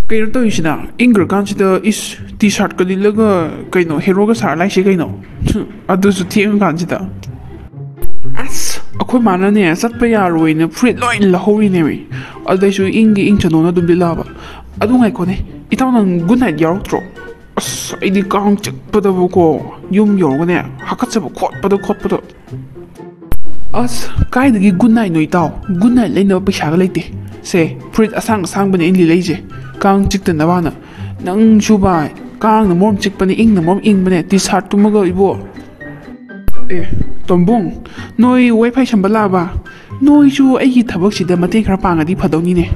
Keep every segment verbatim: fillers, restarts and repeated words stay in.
ꯀꯩꯅꯣ ꯇꯧꯔꯤꯁꯤꯅ, ꯏꯪꯈ꯭ꯔꯀꯥꯟꯁꯤꯗ ꯏꯁ ꯇꯤ ꯁꯥꯔꯠꯀ ꯂꯤꯠꯂꯒ ꯀꯩꯅꯣ ꯍꯦꯔꯣꯒ ꯁꯥꯔ ꯂꯥꯛꯏꯁꯦ ꯀꯩꯅꯣ? ꯑꯗꯨꯁꯨ ꯊꯦꯡꯉꯀꯥꯟꯁꯤꯗ꯫ ꯑꯁ, ꯑꯩꯈꯣꯏ ꯃꯥꯅꯅꯦ ꯆꯠꯄ ꯌꯥꯔꯣꯏꯅ ꯐꯨꯔꯤꯠ ꯂꯣꯏ ꯂꯧꯍꯧꯔꯤꯅꯦꯃꯤ꯫ ꯑꯗꯩꯁꯨ ꯏꯪꯒꯤ ꯏꯪꯁꯅꯣꯅ ꯑꯗꯨꯝ ꯂꯤꯠꯂꯛꯑꯕ꯫ ꯑꯗꯨ ꯉꯥꯏꯈꯣꯅꯦ, ꯏꯇꯥꯎ ꯅꯪ ꯒꯨꯗ ꯅꯥꯏꯠ ꯌꯥꯎꯔꯛꯇ꯭ꯔꯣ? ꯑꯁ, ꯑꯩꯗꯤ ꯀꯥꯡ ꯆꯤꯛꯄꯗꯕꯨꯀꯣ ꯌꯨꯝ ꯌꯧꯔꯒꯅꯦ ꯍꯥꯀꯠꯆꯕ ꯈꯣꯠꯄꯗ ꯈꯣꯠꯄꯗ꯫ ꯑꯁ, ꯀꯥꯏꯗꯒꯤ ꯒꯨꯗ ꯅꯥꯏꯠꯅꯣ ꯏꯇꯥꯎ? ꯒꯨꯗ ꯅꯥꯏꯠ ꯂꯩꯅꯕ ꯄꯩꯁꯥꯒ ꯂꯩꯇꯦ꯫ ꯁꯦ, ꯐꯨꯔꯤꯠ ꯑꯁꯥꯡ ꯑꯁꯥꯡꯕꯅꯦ ꯑꯩꯅ ꯂꯤꯠꯂꯛꯏꯁꯦ꯫ ꯀꯥꯡ ꯆꯤꯛꯇꯅꯕꯅ꯫ ꯅꯪꯁꯨ ꯚꯥꯏ, ꯀꯥꯡꯅ ꯃꯔꯣꯝ ꯆꯤꯛꯄꯅꯦ, ꯏꯪꯅ ꯃꯔꯣꯝ ꯏꯪꯕꯅꯦ, ꯇꯤ ꯁꯥꯔꯠꯇꯨꯃꯒ ꯏꯕꯣ꯫ ꯑꯦ, ꯇꯣꯝꯕꯨꯡ, ꯅꯣꯏ ꯋꯥꯏ ꯐꯥꯏ ꯁꯝꯕ ꯂꯥꯛꯑꯕ? ꯅꯣꯏꯁꯨ ꯑꯩꯒꯤ ꯊꯕꯛꯁꯤꯗ ꯃꯇꯦꯡ ꯈꯔ ꯄꯥꯡꯉꯗꯤ ꯐꯗꯧꯅꯤꯅꯦ꯫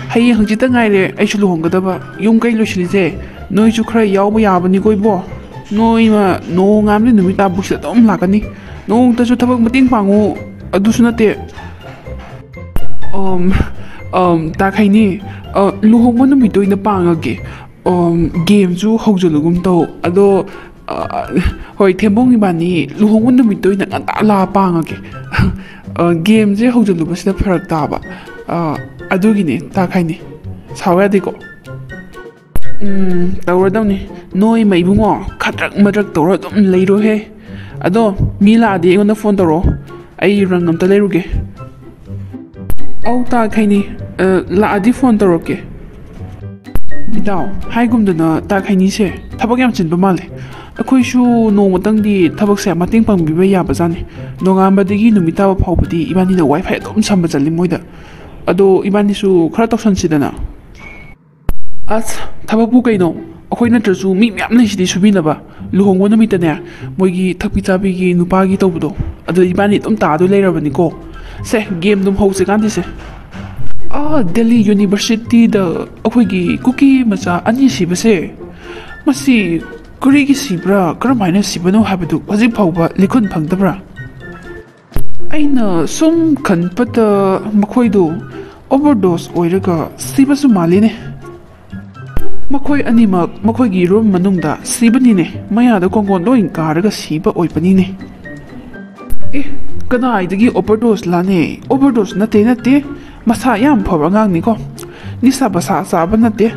ꯍꯌꯦꯡ ꯍꯪꯆꯤꯠꯇ ꯉꯥꯏꯔꯦ ꯑꯩꯁꯨ ꯂꯨꯍꯣꯡꯒꯗꯕ꯫ ꯌꯨꯝ ꯀꯩ ꯂꯣꯏꯁꯤꯜꯂꯤꯁꯦ ꯅꯣꯏꯁꯨ ꯈꯔ ꯌꯥꯎꯕ ꯌꯥꯕꯅꯤꯀꯣ ꯏꯕꯣ꯫ ꯅꯣꯏꯃ ꯅꯣꯡꯉꯥꯟꯕꯗꯩ ꯅꯨꯃꯤꯠ ꯇꯥꯕꯨꯛꯁꯤꯗ ꯑꯗꯨꯝ ꯂꯥꯛꯀꯅꯤ꯫ ꯅꯣꯡꯃꯇꯁꯨ ꯊꯕꯛ ꯃꯇꯦꯡ ꯄꯥꯡꯉꯨ ꯑꯗꯨꯁꯨ ꯅꯠꯇꯦ꯫ ꯑꯝ, ꯑꯝ, ꯇꯥ ꯈꯩꯅꯤ, ꯑ, ꯂꯨꯍꯣꯡꯕ ꯅꯨꯃꯤꯠꯇ ꯑꯣꯏꯅ ꯄꯥꯡꯉꯒꯦ꯫ ꯑꯝ, ꯒꯦꯝꯁꯨ ꯍꯧꯖꯤꯜꯂꯒꯨꯝ ꯇꯧ꯫ ꯑꯗꯣ, ꯑ, ꯍꯣꯏ, ꯊꯦꯝꯕꯣꯡ ꯏꯕꯥꯅꯤ ꯂꯨꯍꯣꯡꯕ ꯅꯨꯃꯤꯠꯇ ꯑꯣꯏꯅ ꯉꯟꯇꯥ ꯂꯥꯛꯑ ꯄꯥꯡꯉꯒꯦ꯫ ꯑ, ꯒꯦꯝꯁꯦ ꯍꯧꯖꯤꯜꯂꯨꯕꯁꯤꯗ ꯐꯔꯛ ꯇꯥꯕ꯫ ꯑ, ꯑꯗꯨꯒꯤꯅꯦ, ꯇꯥ ꯈꯩꯅꯤ꯫ ꯁꯥꯎ ꯌꯥꯗꯦꯀꯣ꯫ ꯎꯝ, ꯇꯧꯔꯗꯧꯅꯤ꯫ ꯅꯣꯏꯃ ꯏꯕꯨꯡꯉꯣ, ꯈꯗ꯭ꯔꯛ ꯃꯗ꯭ꯔꯛ ꯇꯧꯔ ꯑꯗꯨꯝ ꯂꯩꯔꯣꯍꯦ꯫ ꯑꯗꯣ, ꯃꯤ ꯂꯥꯛꯑꯗꯤ ꯑꯩꯉꯣꯟꯗ ꯐꯣꯟ ꯇꯧꯔꯛꯑꯣ꯫ ꯑꯩ ꯔꯪ ꯑꯝꯇ ꯂꯩꯔꯨꯒꯦ꯫ ꯑꯧ, ꯇꯥ ꯈꯩꯅꯤ꯫ ꯑ, ꯂꯥꯛꯑꯗꯤ ꯐꯣꯟ ꯇꯧꯔꯛꯀꯦ꯫ ꯏꯇꯥꯎ, ꯍꯥꯏꯒꯨꯝꯗꯅ ꯇꯥ ꯈꯩꯅꯤꯁꯦ ꯊꯕꯛ ꯌꯥꯝ ꯆꯤꯟꯕ ꯃꯥꯜꯂꯦ꯫ ꯑꯩꯈꯣꯏꯁꯨ ꯅꯣꯡꯃꯇꯪꯗꯤ ꯊꯕꯛꯁꯦ ꯃꯇꯦꯡ ꯄꯥꯡꯕꯤꯕ ꯌꯥꯕꯖꯥꯠꯅꯤ꯫ ꯅꯣꯡꯉꯥꯟꯕꯗꯒꯤ ꯅꯨꯃꯤꯠ ꯇꯥꯕ ꯐꯥꯎꯕꯗꯤ ꯏꯕꯥꯅꯤꯅ ꯋꯥꯏ ꯐꯥꯏ ꯑꯗꯨꯝ ꯁꯝꯕ ꯆꯠꯂꯤ ꯃꯣꯏꯗ꯫ ꯑꯗꯣ ꯏꯕꯥꯅꯤꯁꯨ ꯈꯔ ꯇꯧꯁꯟꯁꯤꯗꯅ꯫ ꯑꯁ, ꯊꯕꯛꯄꯨ ꯀꯩꯅꯣ? ꯑꯩꯈꯣꯏ ꯅꯠꯇ꯭ꯔꯁꯨ ꯃꯤ ꯃꯌꯥꯝ ꯂꯩꯁꯤꯗꯤ ꯁꯨꯕꯤꯅꯕ꯫ ꯂꯨꯍꯣꯡꯕ ꯅꯨꯃꯤꯠꯇꯅꯦ, ꯃꯣꯏꯒꯤ ꯊꯛꯄꯤ ꯆꯥꯕꯤꯒꯤ ꯅꯨꯄꯥꯒꯤ ꯇꯧꯕꯗꯣ, ꯑꯗꯨꯗ ꯏꯕꯥꯅꯤ ꯑꯗꯨꯝ ꯇꯥꯗꯣꯏ ꯂꯩꯔꯕꯅꯤꯀꯣ꯫ ꯁꯦ, ꯒꯦꯝ ꯑꯗꯨꯝ ꯍꯧꯁꯦ ꯀꯥꯟꯗꯤꯁꯦ꯫ ꯑꯥ, ꯗꯦꯜꯂꯤ ꯌꯨꯅꯤꯚꯔꯁꯤꯇꯤꯗ ꯑꯩꯈꯣꯏꯒꯤ ꯀꯨꯀꯤ ꯃꯆꯥ ꯑꯅꯤ ꯁꯤꯕꯁꯦ, ꯃꯁꯤ ꯀꯔꯤꯒꯤ ꯁꯤꯕ꯭ꯔꯥ, ꯀꯔꯝꯍꯥꯏꯅ ꯁꯤꯕꯅꯣ ꯍꯥꯏꯕꯗꯨ ꯍꯧꯖꯤꯛ ꯐꯥꯎꯕ ꯂꯤꯈꯨꯟ ꯐꯪꯗꯕ꯭ꯔꯥ? ꯑꯩꯅ ꯁꯨꯝ ꯈꯟꯕꯗ ꯃꯈꯣꯏꯗꯣ ꯑꯣꯚꯔꯗꯣꯁ ꯑꯣꯏꯔꯒ ꯁꯤꯕꯁꯨ ꯃꯥꯜꯂꯤꯅꯦ꯫ ꯃꯈꯣꯏ ꯑꯅꯤꯃꯛ ꯃꯈꯣꯏꯒꯤ ꯔꯨꯝ ꯃꯅꯨꯡꯗ ꯁꯤꯕꯅꯤꯅꯦ, ꯃꯌꯥꯗ ꯀꯣꯡꯒꯣꯟ ꯂꯣꯏ ꯀꯥꯔꯒ ꯁꯤꯕ ꯑꯣꯏꯕꯅꯤꯅꯦ꯫ ꯑꯦ, ꯀꯗꯥꯏꯗꯒꯤ ꯑꯣꯚꯔꯗꯣꯁ ꯂꯥꯅꯦ? ꯑꯣꯚꯔꯗꯣꯁ ꯅꯠꯇꯦ, ꯅꯠꯇꯦ, ꯃꯁꯥ ꯌꯥꯝ ꯐꯕ ꯑꯉꯥꯡꯅꯤꯀꯣ꯫ ꯅꯤꯁꯥ ꯄꯁꯥ ꯆꯥꯕ ꯅꯠꯇꯦ꯫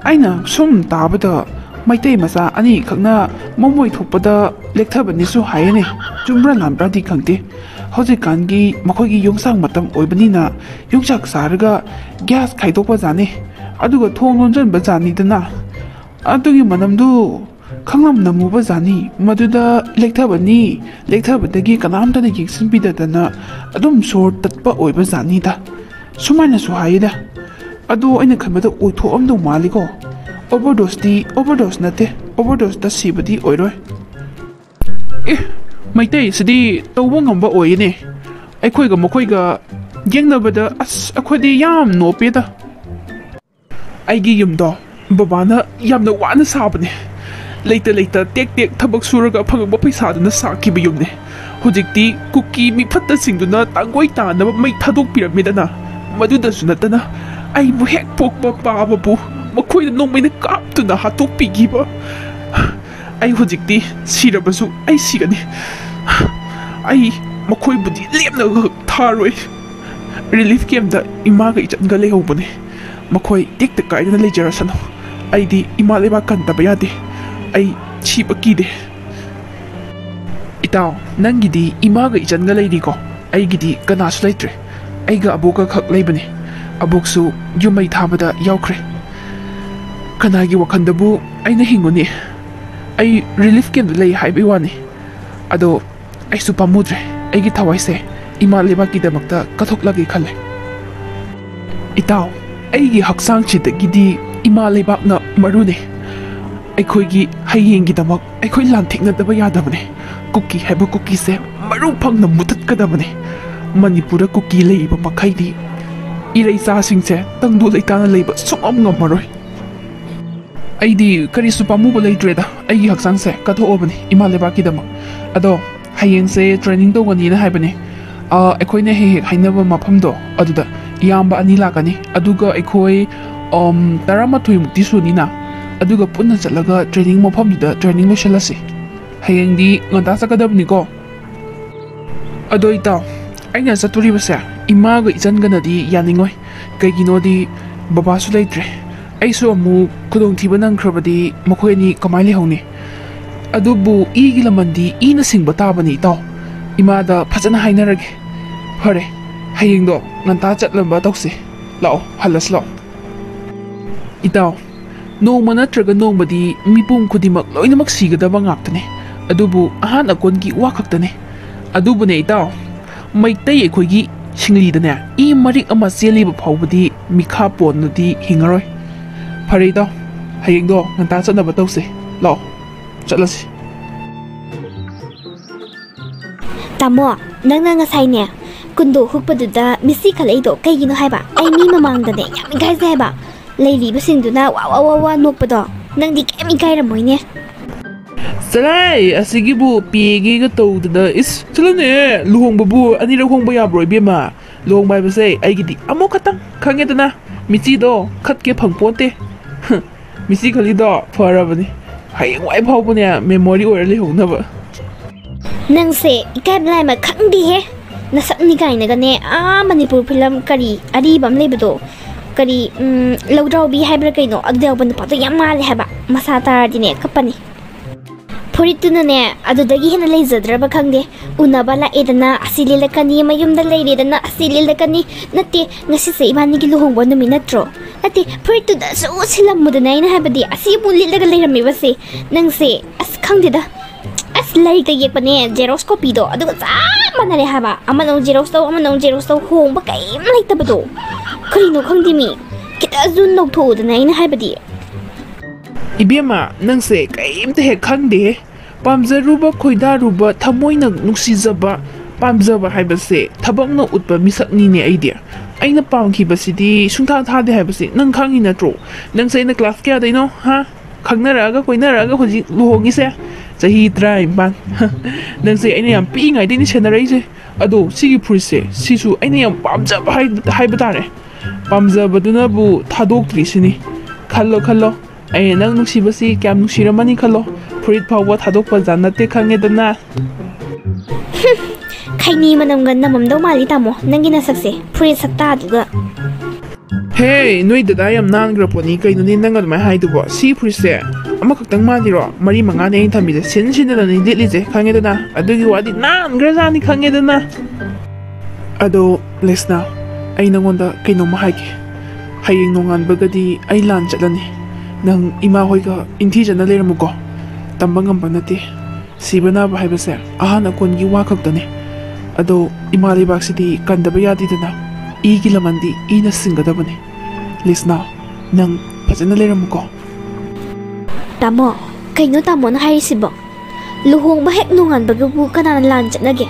ꯑꯩꯅ ꯁꯨꯝ ꯇꯥꯕꯗ ꯃꯩꯇꯩ ꯃꯆꯥ ꯑꯅꯤꯈꯛꯅ ꯃꯃꯣꯏ ꯊꯣꯛꯄꯗ ꯂꯦꯛꯊꯕꯅꯤꯁꯨ ꯍꯥꯏꯌꯦꯅꯦ꯫ ꯆꯨꯝꯕ꯭ꯔꯥ ꯂꯥꯟꯕ꯭ꯔꯥꯗꯤ ꯈꯪꯗꯦ꯫ ꯍꯧꯖꯤꯛꯀꯥꯟꯒꯤ ꯃꯈꯣꯏꯒꯤ ꯌꯣꯡꯆꯥꯛ ꯃꯇꯝ ꯑꯣꯏꯕꯅꯤꯅ ꯌꯣꯡꯆꯥꯛ ꯆꯥꯔꯒ ꯒ꯭ꯌꯥꯁ ꯈꯥꯏꯗꯣꯛꯄ ꯖꯥꯠꯅꯤ꯫ ꯑꯗꯨꯒ ꯊꯣꯡ ꯂꯣꯟꯁꯤꯟꯕ ꯖꯥꯠꯅꯤꯗꯅ꯫ ꯑꯗꯨꯒꯤ ꯃꯅꯝꯗꯨ ꯈꯪꯂꯝ ꯅꯝꯃꯨꯕ ꯖꯥꯠꯅꯤ꯫ ꯃꯗꯨꯗ ꯂꯦꯛꯊꯕꯅꯤ꯫ ꯂꯦꯛꯊꯕꯗꯒꯤ ꯀꯅꯥꯝꯇꯅ ꯌꯦꯡꯁꯤꯟꯕꯤꯗꯗꯅ ꯑꯗꯨꯝ ꯁꯣꯔ ꯇꯠꯄ ꯑꯣꯏꯕ ꯖꯥꯠꯅꯤꯗ꯫ ꯁꯨꯃꯥꯏꯅꯁꯨ ꯍꯥꯏꯌꯦꯗ꯫ ꯑꯗꯣ ꯑꯩꯅ ꯈꯟꯕꯗ ꯑꯣꯏꯊꯣꯛꯑꯝꯗꯧ ꯃꯥꯜꯂꯤꯀꯣ꯫ ꯑꯣꯚꯔꯗꯣꯁꯇꯤ ꯑꯣꯚꯔꯗꯣꯁ ꯅꯠꯇꯦ꯫ ꯑꯣꯚꯔꯗꯣꯁꯇ ꯁꯤꯕꯗꯤ ꯑꯣꯏꯔꯣꯏ꯫ ꯑꯦ, ꯃꯩꯇꯩꯁꯤꯗꯤ ꯇꯧꯕ ꯉꯝꯕ ꯑꯣꯏꯌꯦꯅꯦ꯫ ꯑꯩꯈꯣꯏꯒ ꯃꯈꯣꯏꯒ ꯌꯦꯡꯅꯕꯗ ꯑꯁ ꯑꯩꯈꯣꯏꯗꯤ ꯌꯥꯝ ꯅꯣꯞꯄꯦꯗ꯫ ꯑꯩꯒꯤ ꯌꯨꯝꯗꯣ ꯕꯕꯥꯅ ꯌꯥꯝꯅ ꯋꯥꯅ ꯁꯥꯕꯅꯦ꯫ ꯂꯩꯇ ꯂꯩꯇ ꯇꯦꯛ ꯇꯦꯛ ꯊꯕꯛ ꯁꯨꯔꯒ ꯐꯪꯉꯛꯄ ꯄꯩꯁꯥꯗꯨꯅ ꯁꯥꯈꯤꯕ ꯌꯨꯝꯅꯦ꯫ ꯍꯧꯖꯤꯛꯇꯤ ꯀꯨꯀꯤ ꯃꯤꯐꯠꯇꯁꯤꯡꯗꯨꯅ ꯇꯥꯡꯒꯣꯏ ꯇꯥꯅꯕ ꯃꯩ ꯊꯥꯗꯣꯛꯄꯤꯔꯝꯃꯦꯗꯅ꯫ ꯃꯗꯨꯗꯁꯨ ꯅꯠꯇꯅ ꯑꯩꯕꯨ ꯍꯦꯛ ꯄꯣꯛꯄ ꯄꯥꯕꯕꯨ ꯃꯈꯣꯏꯅ ꯅꯣꯡꯃꯩꯅ ꯀꯥꯞꯇꯨꯅ ꯍꯥꯠꯇꯣꯛꯄꯤꯈꯤꯕ꯫ ꯑꯩ ꯍꯧꯖꯤꯛꯇꯤ ꯁꯤꯔꯕꯁꯨ ꯑꯩ ꯁꯤꯒꯅꯤ꯫ ꯑꯩ ꯃꯈꯣꯏꯕꯨꯗꯤ ꯂꯦꯝꯅ ꯊꯥꯔꯣꯏ꯫ ꯔꯤꯂꯤꯐ ꯀꯦꯝꯞꯇ ꯏꯃꯥꯒ ꯏꯆꯟꯒ ꯂꯩꯍꯧꯕꯅꯦ꯫ ꯃꯈꯣꯏ ꯇꯦꯛꯇ ꯀꯥꯏꯗꯅ ꯂꯩꯖꯔꯁꯅꯨ꯫ ꯑꯩꯗꯤ ꯏꯃꯥ ꯂꯩꯕꯥꯛ ꯀꯟꯗꯕ ꯌꯥꯗꯦ꯫ ꯑꯩ ꯁꯤꯕ ꯀꯤꯗꯦ꯫ ꯏꯇꯥꯎ, ꯅꯪꯒꯤꯗꯤ ꯏꯃꯥꯒ ꯏꯆꯟꯒ ꯂꯩꯔꯤꯀꯣ? ꯑꯩꯒꯤꯗꯤ ꯀꯅꯥꯁꯨ ꯂꯩꯇ꯭ꯔꯦ꯫ ꯑꯩꯒ ꯑꯕꯣꯛꯀ ꯈꯛ ꯂꯩꯕꯅꯦ꯫ ꯑꯕꯣꯛꯁꯨ ꯌꯨꯝ ꯃꯩ ꯊꯥꯕꯗ ꯌꯥꯎꯈ꯭ꯔꯦ꯫ ꯀꯅꯥꯒꯤ ꯋꯥꯈꯜꯗꯕꯨ ꯑꯩꯅ ꯍꯤꯡꯉꯨꯅꯤ? ꯑꯩ ꯔꯤꯂꯤꯐ ꯀꯦꯝꯞꯇ ꯂꯩ ꯍꯥꯏꯕꯩ ꯋꯥꯅꯤ꯫ ꯑꯗꯣ ꯑꯩꯁꯨ ꯄꯥꯝꯃꯨꯗ꯭ꯔꯦ꯫ ꯑꯩꯒꯤ ꯊꯋꯥꯏꯁꯦ ꯏꯃꯥ ꯂꯩꯕꯥꯛꯀꯤꯗꯃꯛꯇ ꯀꯠꯊꯣꯛꯂꯒꯦ ꯈꯜꯂꯦ꯫ ꯏꯇꯥꯎ, ꯑꯩꯒꯤ ꯍꯛꯆꯥꯡꯁꯤꯗꯒꯤꯗꯤ ꯏꯃꯥ ꯂꯩꯕꯥꯛꯅ ꯃꯔꯨꯅꯦ꯫ ꯑꯩꯈꯣꯏꯒꯤ ꯍꯌꯦꯡꯒꯤꯗꯃꯛ ꯑꯩꯈꯣꯏ ꯂꯥꯟꯊꯦꯡꯅꯗꯕ ꯌꯥꯗꯕꯅꯦ꯫ ꯀꯨꯀꯤ ꯍꯥꯏꯕ ꯀꯨꯀꯤꯁꯦ ꯃꯔꯨ ꯐꯪꯅ ꯃꯨꯊꯠꯀꯗꯕꯅꯦ꯫ ꯃꯅꯤꯄꯨꯔꯗ ꯀꯨꯀꯤ ꯂꯩꯔꯤꯕ ꯃꯈꯩꯗꯤ ꯏꯔꯩꯆꯥꯁꯤꯡꯁꯦ ꯇꯪꯗꯨ ꯂꯩꯇꯥꯅ ꯂꯩꯕ ꯁꯨꯡꯉꯝ ꯉꯝꯃꯔꯣꯏ꯫ ꯑꯩꯗꯤ ꯀꯔꯤꯁꯨ ꯄꯥꯝꯃꯨꯕ ꯂꯩꯇ꯭ꯔꯦꯗ, ꯑꯩꯒꯤ ꯍꯛꯆꯥꯡꯁꯦ ꯀꯠꯊꯣꯛꯑꯕꯅꯤ ꯏꯃꯥ ꯂꯩꯕꯥꯛꯀꯤꯗꯃꯛ꯫ ꯑꯗꯣ ꯍꯌꯦꯡꯁꯦ ꯇ꯭ꯔꯦꯅꯤꯡ ꯇꯧꯒꯅꯤꯅ ꯍꯥꯏꯕꯅꯦ꯫ ꯑ, ꯑꯩꯈꯣꯏꯅ ꯍꯦꯛ ꯍꯦꯛ ꯍꯥꯏꯅꯕ ꯃꯐꯝꯗꯣ ꯑꯗꯨꯗ ꯏꯌꯥꯝꯕ ꯑꯅꯤ ꯂꯥꯛꯀꯅꯤ꯫ ꯑꯗꯨꯒ ꯑꯩꯈꯣꯏ, ꯑꯝ, ꯇꯔꯥꯃꯥꯊꯣꯏ ꯃꯨꯛꯇꯤ ꯁꯨꯅꯤꯅ꯫ ꯑꯗꯨꯒ ꯄꯨꯟꯅ ꯆꯠꯂꯒ ꯇ꯭ꯔꯦꯅꯤꯡ ꯃꯐꯝꯗꯨꯗ ꯇ꯭ꯔꯦꯅꯤꯡ ꯂꯣꯏꯁꯤꯜꯂꯁꯤ꯫ ꯍꯌꯦꯡꯗꯤ ꯉꯟꯇꯥ ꯆꯠꯀꯗꯕꯅꯤꯀꯣ꯫ ꯑꯗꯣ ꯏꯇꯥꯎ, ꯑꯩꯅ ꯆꯠꯇꯣꯔꯤꯕꯁꯦ ꯏꯃꯥꯒ ꯏꯆꯟꯒꯅꯗꯤ ꯌꯥꯅꯤꯡꯉꯣꯏ꯫ ꯀꯩꯒꯤꯅꯣꯗꯤ ꯕꯕꯥꯁꯨ ꯂꯩꯇ꯭ꯔꯦ꯫ ꯑꯩꯁꯨ ꯑꯃꯨꯛ ꯈꯨꯗꯣꯡꯊꯤꯕ ꯅꯪꯈ꯭ꯔꯕꯗꯤ ꯃꯈꯣꯏ ꯑꯅꯤ ꯀꯃꯥꯏꯅ ꯂꯩꯍꯧꯅꯤ? ꯑꯗꯨꯕꯨ ꯏꯒꯤ ꯂꯃꯟꯗꯤ ꯏꯅ ꯁꯤꯡꯕ ꯇꯥꯕꯅꯤ, ꯏꯇꯥꯎ꯫ ꯏꯃꯥꯗ ꯐꯖꯅ ꯍꯥꯏꯅꯔꯒꯦ꯫ ꯐꯔꯦ, ꯍꯌꯦꯡꯗꯣ ꯉꯟꯇꯥ ꯆꯠꯅꯕ ꯇꯧꯁꯤ꯫ ꯂꯥꯛꯑꯣ, ꯍꯜꯂꯁꯤ ꯂꯥꯛꯑꯣ꯫ ꯏꯇꯥꯎ, ꯅꯣꯡꯃ ꯅꯠꯇ꯭ꯔꯒ ꯅꯣꯡꯃꯗꯤ ꯃꯤꯄꯨꯝ ꯈꯨꯗꯤꯡꯃꯛ ꯂꯣꯏꯅꯃꯛ ꯁꯤꯒꯗꯕ ꯉꯥꯛꯇꯅꯤ꯫ ꯑꯗꯨꯕꯨ ꯑꯍꯥꯟ ꯑꯀꯣꯟꯒꯤ ꯋꯥ ꯈꯛꯇꯅꯤ꯫ ꯑꯗꯨꯕꯨꯅꯦ ꯏꯇꯥꯎ, ꯃꯩꯇꯩ ꯑꯩꯈꯣꯏꯒꯤ ꯁꯤꯡꯂꯤꯗꯅꯦ, ꯏ ꯃꯔꯤꯛ ꯑꯃ ꯆꯦꯜꯂꯤꯕ ꯐꯥꯎꯕꯗꯤ ꯃꯤꯈꯥ ꯄꯣꯟꯅꯗꯤ ꯍꯤꯡꯉꯔꯣꯏ꯫ ꯐꯔꯦ ꯏꯇꯥꯎ, ꯍꯌꯦꯡꯗꯣ ꯉꯟꯇꯥ ꯆꯠꯅꯕ ꯇꯧꯁꯦ꯫ ꯂꯥꯛꯑꯣ, ꯆꯠꯂꯁꯤ꯫ ꯇꯥꯃꯣ, ꯅꯪꯅ ꯉꯁꯥꯏꯅꯦ ꯀꯨꯟꯗꯣ ꯍꯨꯛꯄꯗꯨꯗ ꯃꯤꯠꯁꯤ ꯈꯜꯂꯛꯏꯗꯣ ꯀꯩꯒꯤꯅꯣ ꯍꯥꯏꯕ? ꯑꯩ ꯃꯤ ꯃꯃꯥꯡꯗꯅꯦ ꯌꯥꯝ ꯏꯀꯥꯏꯖꯩ ꯍꯥꯏꯕ꯫ ꯂꯩꯔꯤꯕꯁꯤꯡꯗꯨꯅ ꯋꯥ ꯋꯥ ꯋꯥ ꯋꯥ ꯅꯣꯛꯄꯗꯣ ꯅꯪꯗꯤ ꯀꯩꯝ ꯏꯀꯥꯏꯔꯝꯃꯣꯏꯅꯦ꯫ ꯆꯂꯥꯏ, ꯑꯁꯤꯒꯤꯕꯨ ꯄꯦꯒꯦꯒ ꯇꯧꯗꯅ, ꯏꯁ, ꯆꯠꯂꯨꯅꯦ꯫ ꯂꯨꯍꯣꯡꯕꯕꯨ ꯑꯅꯤꯔꯛ ꯍꯣꯡꯕ ꯌꯥꯕ꯭ꯔꯣ, ꯏꯕꯦꯝꯃ? ꯂꯨꯍꯣꯡꯕ ꯍꯥꯏꯕꯁꯦ ꯑꯩꯒꯤꯗꯤ ꯑꯃꯨꯛ ꯈꯛꯇꯪ, ꯈꯪꯉꯦꯗꯅ꯫ ꯃꯤꯆꯤꯗꯣ ꯈꯠꯀꯦ ꯐꯪꯄꯣꯟꯇꯦ꯫ ꯃꯤꯆꯤ ꯈꯜꯂꯤꯗꯣ ꯐꯔꯕꯅꯤ꯫ ꯍꯌꯦꯡꯋꯥꯏ ꯐꯥꯎꯕꯅꯦ memory ꯑꯣꯏꯔ ꯂꯩꯍꯧꯅꯕ꯫ ꯅꯪꯁꯦ ꯏꯀꯥꯏꯕ ꯂꯥꯏꯃ ꯈꯪꯗꯦꯍꯦ꯫ ꯅꯁꯛꯅꯤ ꯀꯥꯏꯅꯒꯅꯦ, ꯑꯥ, ꯃꯅꯤꯄꯨꯔ ꯐꯤꯂꯝ ꯀꯔꯤ ꯑꯔꯤꯕ ꯑꯃ ꯂꯩꯕꯗꯣ, ꯀꯔꯤ, ꯎꯝ, ꯂꯧꯗ꯭ꯔꯥꯎꯕꯤ ꯍꯥꯏꯕ꯭ꯔꯥ ꯀꯩꯅꯣ, ꯑꯗꯨꯗ ꯌꯥꯎꯕ ꯅꯨꯄꯥꯗꯣ ꯌꯥꯝ ꯃꯥꯜꯂꯦ ꯍꯥꯏꯕ꯫ ꯃꯁꯥ ꯇꯥꯔꯗꯤꯅꯦ ꯀꯞꯄꯅꯤ꯫ ꯐꯨꯔꯤꯠꯇꯨꯅꯅꯦ ꯑꯗꯨꯗꯒꯤ ꯍꯦꯟꯅ ꯂꯩꯖꯗ꯭ꯔꯕ ꯈꯪꯗꯦ꯫ ꯎꯅꯕ ꯂꯥꯛꯑꯦꯗꯅ ꯑꯁꯤ ꯂꯤꯠꯂꯛꯀꯅꯤ, ꯃꯌꯨꯝꯗ ꯂꯩꯔꯦꯗꯅ ꯑꯁꯤ ꯂꯤꯠꯂꯛꯀꯅꯤ꯫ ꯅꯠꯇꯦ, ꯉꯁꯤꯁꯦ ꯏꯕꯥꯅꯤꯒꯤ ꯂꯨꯍꯣꯡꯕ ꯅꯨꯃꯤꯠ ꯅꯠꯇ꯭ꯔꯣ? ꯅꯠꯇꯦ, ꯐꯨꯔꯤꯠꯇꯨꯗꯁꯨ ꯁꯤꯜꯂꯝꯃꯨꯗꯅ, ꯑꯩꯅ ꯍꯥꯏꯕꯗꯤ ꯑꯁꯤ ꯑꯃꯨꯛ ꯂꯤꯠꯂꯒ ꯂꯩꯔꯝꯃꯤꯕꯁꯦ꯫ ꯅꯪꯁꯦ, ꯑꯁ, ꯈꯪꯗꯦꯗ꯫ ꯑꯁ, ꯂꯥꯏꯔꯤꯛꯇ ꯌꯦꯛꯄꯅꯦ, ꯖꯦꯔꯣꯛꯁ ꯀꯣꯄꯤꯗꯣ ꯑꯗꯨꯒ ꯆꯞ ꯃꯥꯟꯅꯔꯦ ꯍꯥꯏꯕ꯫ ꯑꯃꯅ ꯑꯃꯨꯛ ꯖꯦꯔꯣꯛꯁ ꯇꯧ, ꯑꯃꯅ ꯑꯃꯨꯛ ꯖꯦꯔꯣꯛꯁ ꯇꯧ, ꯍꯣꯡꯕ ꯀꯔꯤꯝ ꯂꯩꯇꯕꯗꯣ꯫ ꯀꯔꯤꯅꯣ ꯈꯪꯗꯦ ꯃꯤ꯫ ꯈꯤꯇꯁꯨ ꯅꯧꯊꯣꯛꯎꯗꯅ, ꯑꯩꯅ ꯍꯥꯏꯕꯗꯤ꯫ ꯏꯕꯦꯝꯃ, ꯅꯪꯁꯦ ꯀꯔꯤꯝꯇ ꯍꯦꯛ ꯈꯪꯗꯦꯍꯦ꯫ ꯄꯥꯝꯖꯔꯨꯕ, ꯈꯣꯏꯗꯥꯔꯨꯕ, ꯊꯃꯣꯏꯅ ꯅꯨꯡꯁꯤꯖꯕ, ꯄꯥꯝꯖꯕ ꯍꯥꯏꯕꯁꯦ ꯊꯕꯛꯅ ꯎꯠꯄ ꯃꯤꯁꯛꯅꯤꯅꯦ ꯑꯩꯗꯤ꯫ ꯑꯩꯅ ꯄꯥꯝꯈꯤꯕꯁꯤꯗꯤ ꯁꯨꯡꯊꯥ ꯊꯥꯗꯦ ꯍꯥꯏꯕꯁꯤ ꯅꯪ ꯈꯪꯉꯤ ꯅꯠꯇ꯭ꯔꯣ? ꯅꯪꯁꯦ ꯑꯩꯅ class ꯀꯌꯥꯗꯩꯅꯣ, ꯍꯥ? ꯈꯪꯅꯔꯛꯑꯒ, ꯀꯣꯏꯅꯔꯛꯑꯒ ꯍꯧꯖꯤꯛ ꯂꯨꯍꯣꯡꯉꯤꯁꯦ? ꯆꯍꯤ ꯇꯔꯥꯅꯤꯄꯥꯟ꯫ ꯅꯪꯁꯦ ꯑꯩꯅ ꯌꯥꯝ ꯄꯤꯛꯏꯉꯩꯗꯩꯅꯤ ꯁꯦꯟꯅꯔꯛꯏꯁꯦ꯫ ꯑꯗꯣ ꯁꯤꯒꯤ ꯐꯨꯔꯤꯠꯁꯦ, ꯁꯤꯁꯨ ꯑꯩꯅ ꯌꯥꯝ ꯄꯥꯝꯖꯕ ꯍꯥꯏ-, ꯍꯥꯏꯕ ꯇꯥꯔꯦ꯫ ꯄꯥꯝꯖꯕꯗꯨꯅꯕꯨ ꯊꯥꯗꯣꯛꯇ꯭ꯔꯤꯁꯤꯅꯤ꯫ ꯈꯜꯂꯣ, ꯈꯜꯂꯣ꯫ ꯑꯩꯅ ꯅꯪ ꯅꯨꯡꯁꯤꯕꯁꯤ ꯀꯌꯥꯝ ꯅꯨꯡꯁꯤꯔꯝꯃꯅꯤ ꯈꯜꯂꯣ꯫ ꯐꯨꯔꯤꯠ ꯐꯥꯎꯕ ꯊꯥꯗꯣꯛꯄ ꯖꯥꯠ ꯅꯠꯇꯦ, ꯈꯪꯉꯦꯗꯅ꯫ ꯈꯩꯅꯤ ꯃꯅꯝꯒ ꯅꯝꯃꯝꯗꯧ ꯃꯥꯜꯂꯤ, ꯇꯥꯃꯣ, ꯅꯪꯒꯤ ꯅꯁꯛꯁꯦ, ꯐꯨꯔꯤꯠ ꯁꯛꯇꯥꯗꯨꯒ꯫ ꯍꯦ, ꯅꯣꯏ ꯗꯗꯥ ꯌꯥꯝ ꯅꯥꯟꯈ꯭ꯔ ꯄꯣꯠꯅꯤ꯫ ꯀꯩꯅꯣꯅꯦ ꯅꯪ ꯑꯗꯨꯃꯥꯏꯅ ꯍꯥꯏꯗꯨꯕꯣ? ꯁꯤ ꯐꯨꯔꯤꯠꯁꯦ ꯑꯃꯈꯛꯇꯪ ꯃꯥꯜꯂꯤꯔꯣ? ꯃꯔꯤ ꯃꯉꯥꯅꯦ ꯑꯩꯅ ꯊꯝꯃꯤꯁꯦ, ꯁꯤꯟ ꯁꯤꯟꯗꯅꯅꯦ ꯂꯤꯠꯂꯤꯁꯦ, ꯈꯪꯉꯦꯗꯅ꯫ ꯑꯗꯨꯒꯤ ꯋꯥꯗꯤ ꯅꯥꯟꯈ꯭ꯔꯖꯥꯠꯅꯤ, ꯈꯪꯉꯦꯗꯅ꯫ ꯑꯗꯣ ꯂꯦꯁꯅꯥ, ꯑꯩ ꯅꯉꯣꯟꯗ ꯀꯩꯅꯣꯝꯃ ꯍꯥꯏꯒꯦ꯫ ꯍꯌꯦꯡ ꯅꯣꯡꯉꯥꯟꯕꯒꯗꯤ ꯑꯩ ꯂꯥꯟ ꯆꯠꯂꯅꯤ꯫ ꯅꯪ ꯏꯃꯥ ꯍꯣꯏꯒ ꯏꯪꯊꯤꯖꯅ ꯂꯩꯔꯝꯃꯨꯀꯣ꯫ ꯇꯝꯕ ꯉꯝꯕ ꯅꯠꯇꯦ꯫ ꯁꯤꯕ ꯅꯥꯕ ꯍꯥꯏꯕꯁꯦ ꯑꯍꯥꯟ ꯑꯀꯣꯟꯒꯤ ꯋꯥ ꯈꯛꯇꯅꯦ꯫ ꯑꯗꯣ ꯏꯃꯥ ꯂꯩꯕꯥꯛꯁꯤꯗꯤ ꯀꯟꯗꯕ ꯌꯥꯗꯦꯗꯅ꯫ ꯏꯒꯤ ꯂꯃꯟꯗꯤ ꯏꯅ ꯁꯤꯡꯒꯗꯕꯅꯦ꯫ ꯂꯤꯁꯅꯥ, ꯅꯪ ꯐꯖꯅ ꯂꯩꯔꯝꯃꯨꯀꯣ꯫ ꯇꯥꯃꯣ, ꯀꯩꯅꯣ ꯇꯥꯃꯣꯅ ꯍꯥꯏꯔꯤꯁꯤꯕꯣ? ꯂꯨꯍꯣꯡꯕ ꯍꯦꯛ ꯅꯣꯡꯉꯥꯟꯕꯒꯕꯨ ꯀꯅꯥꯅ ꯂꯥꯟ ꯆꯠꯅꯒꯦ?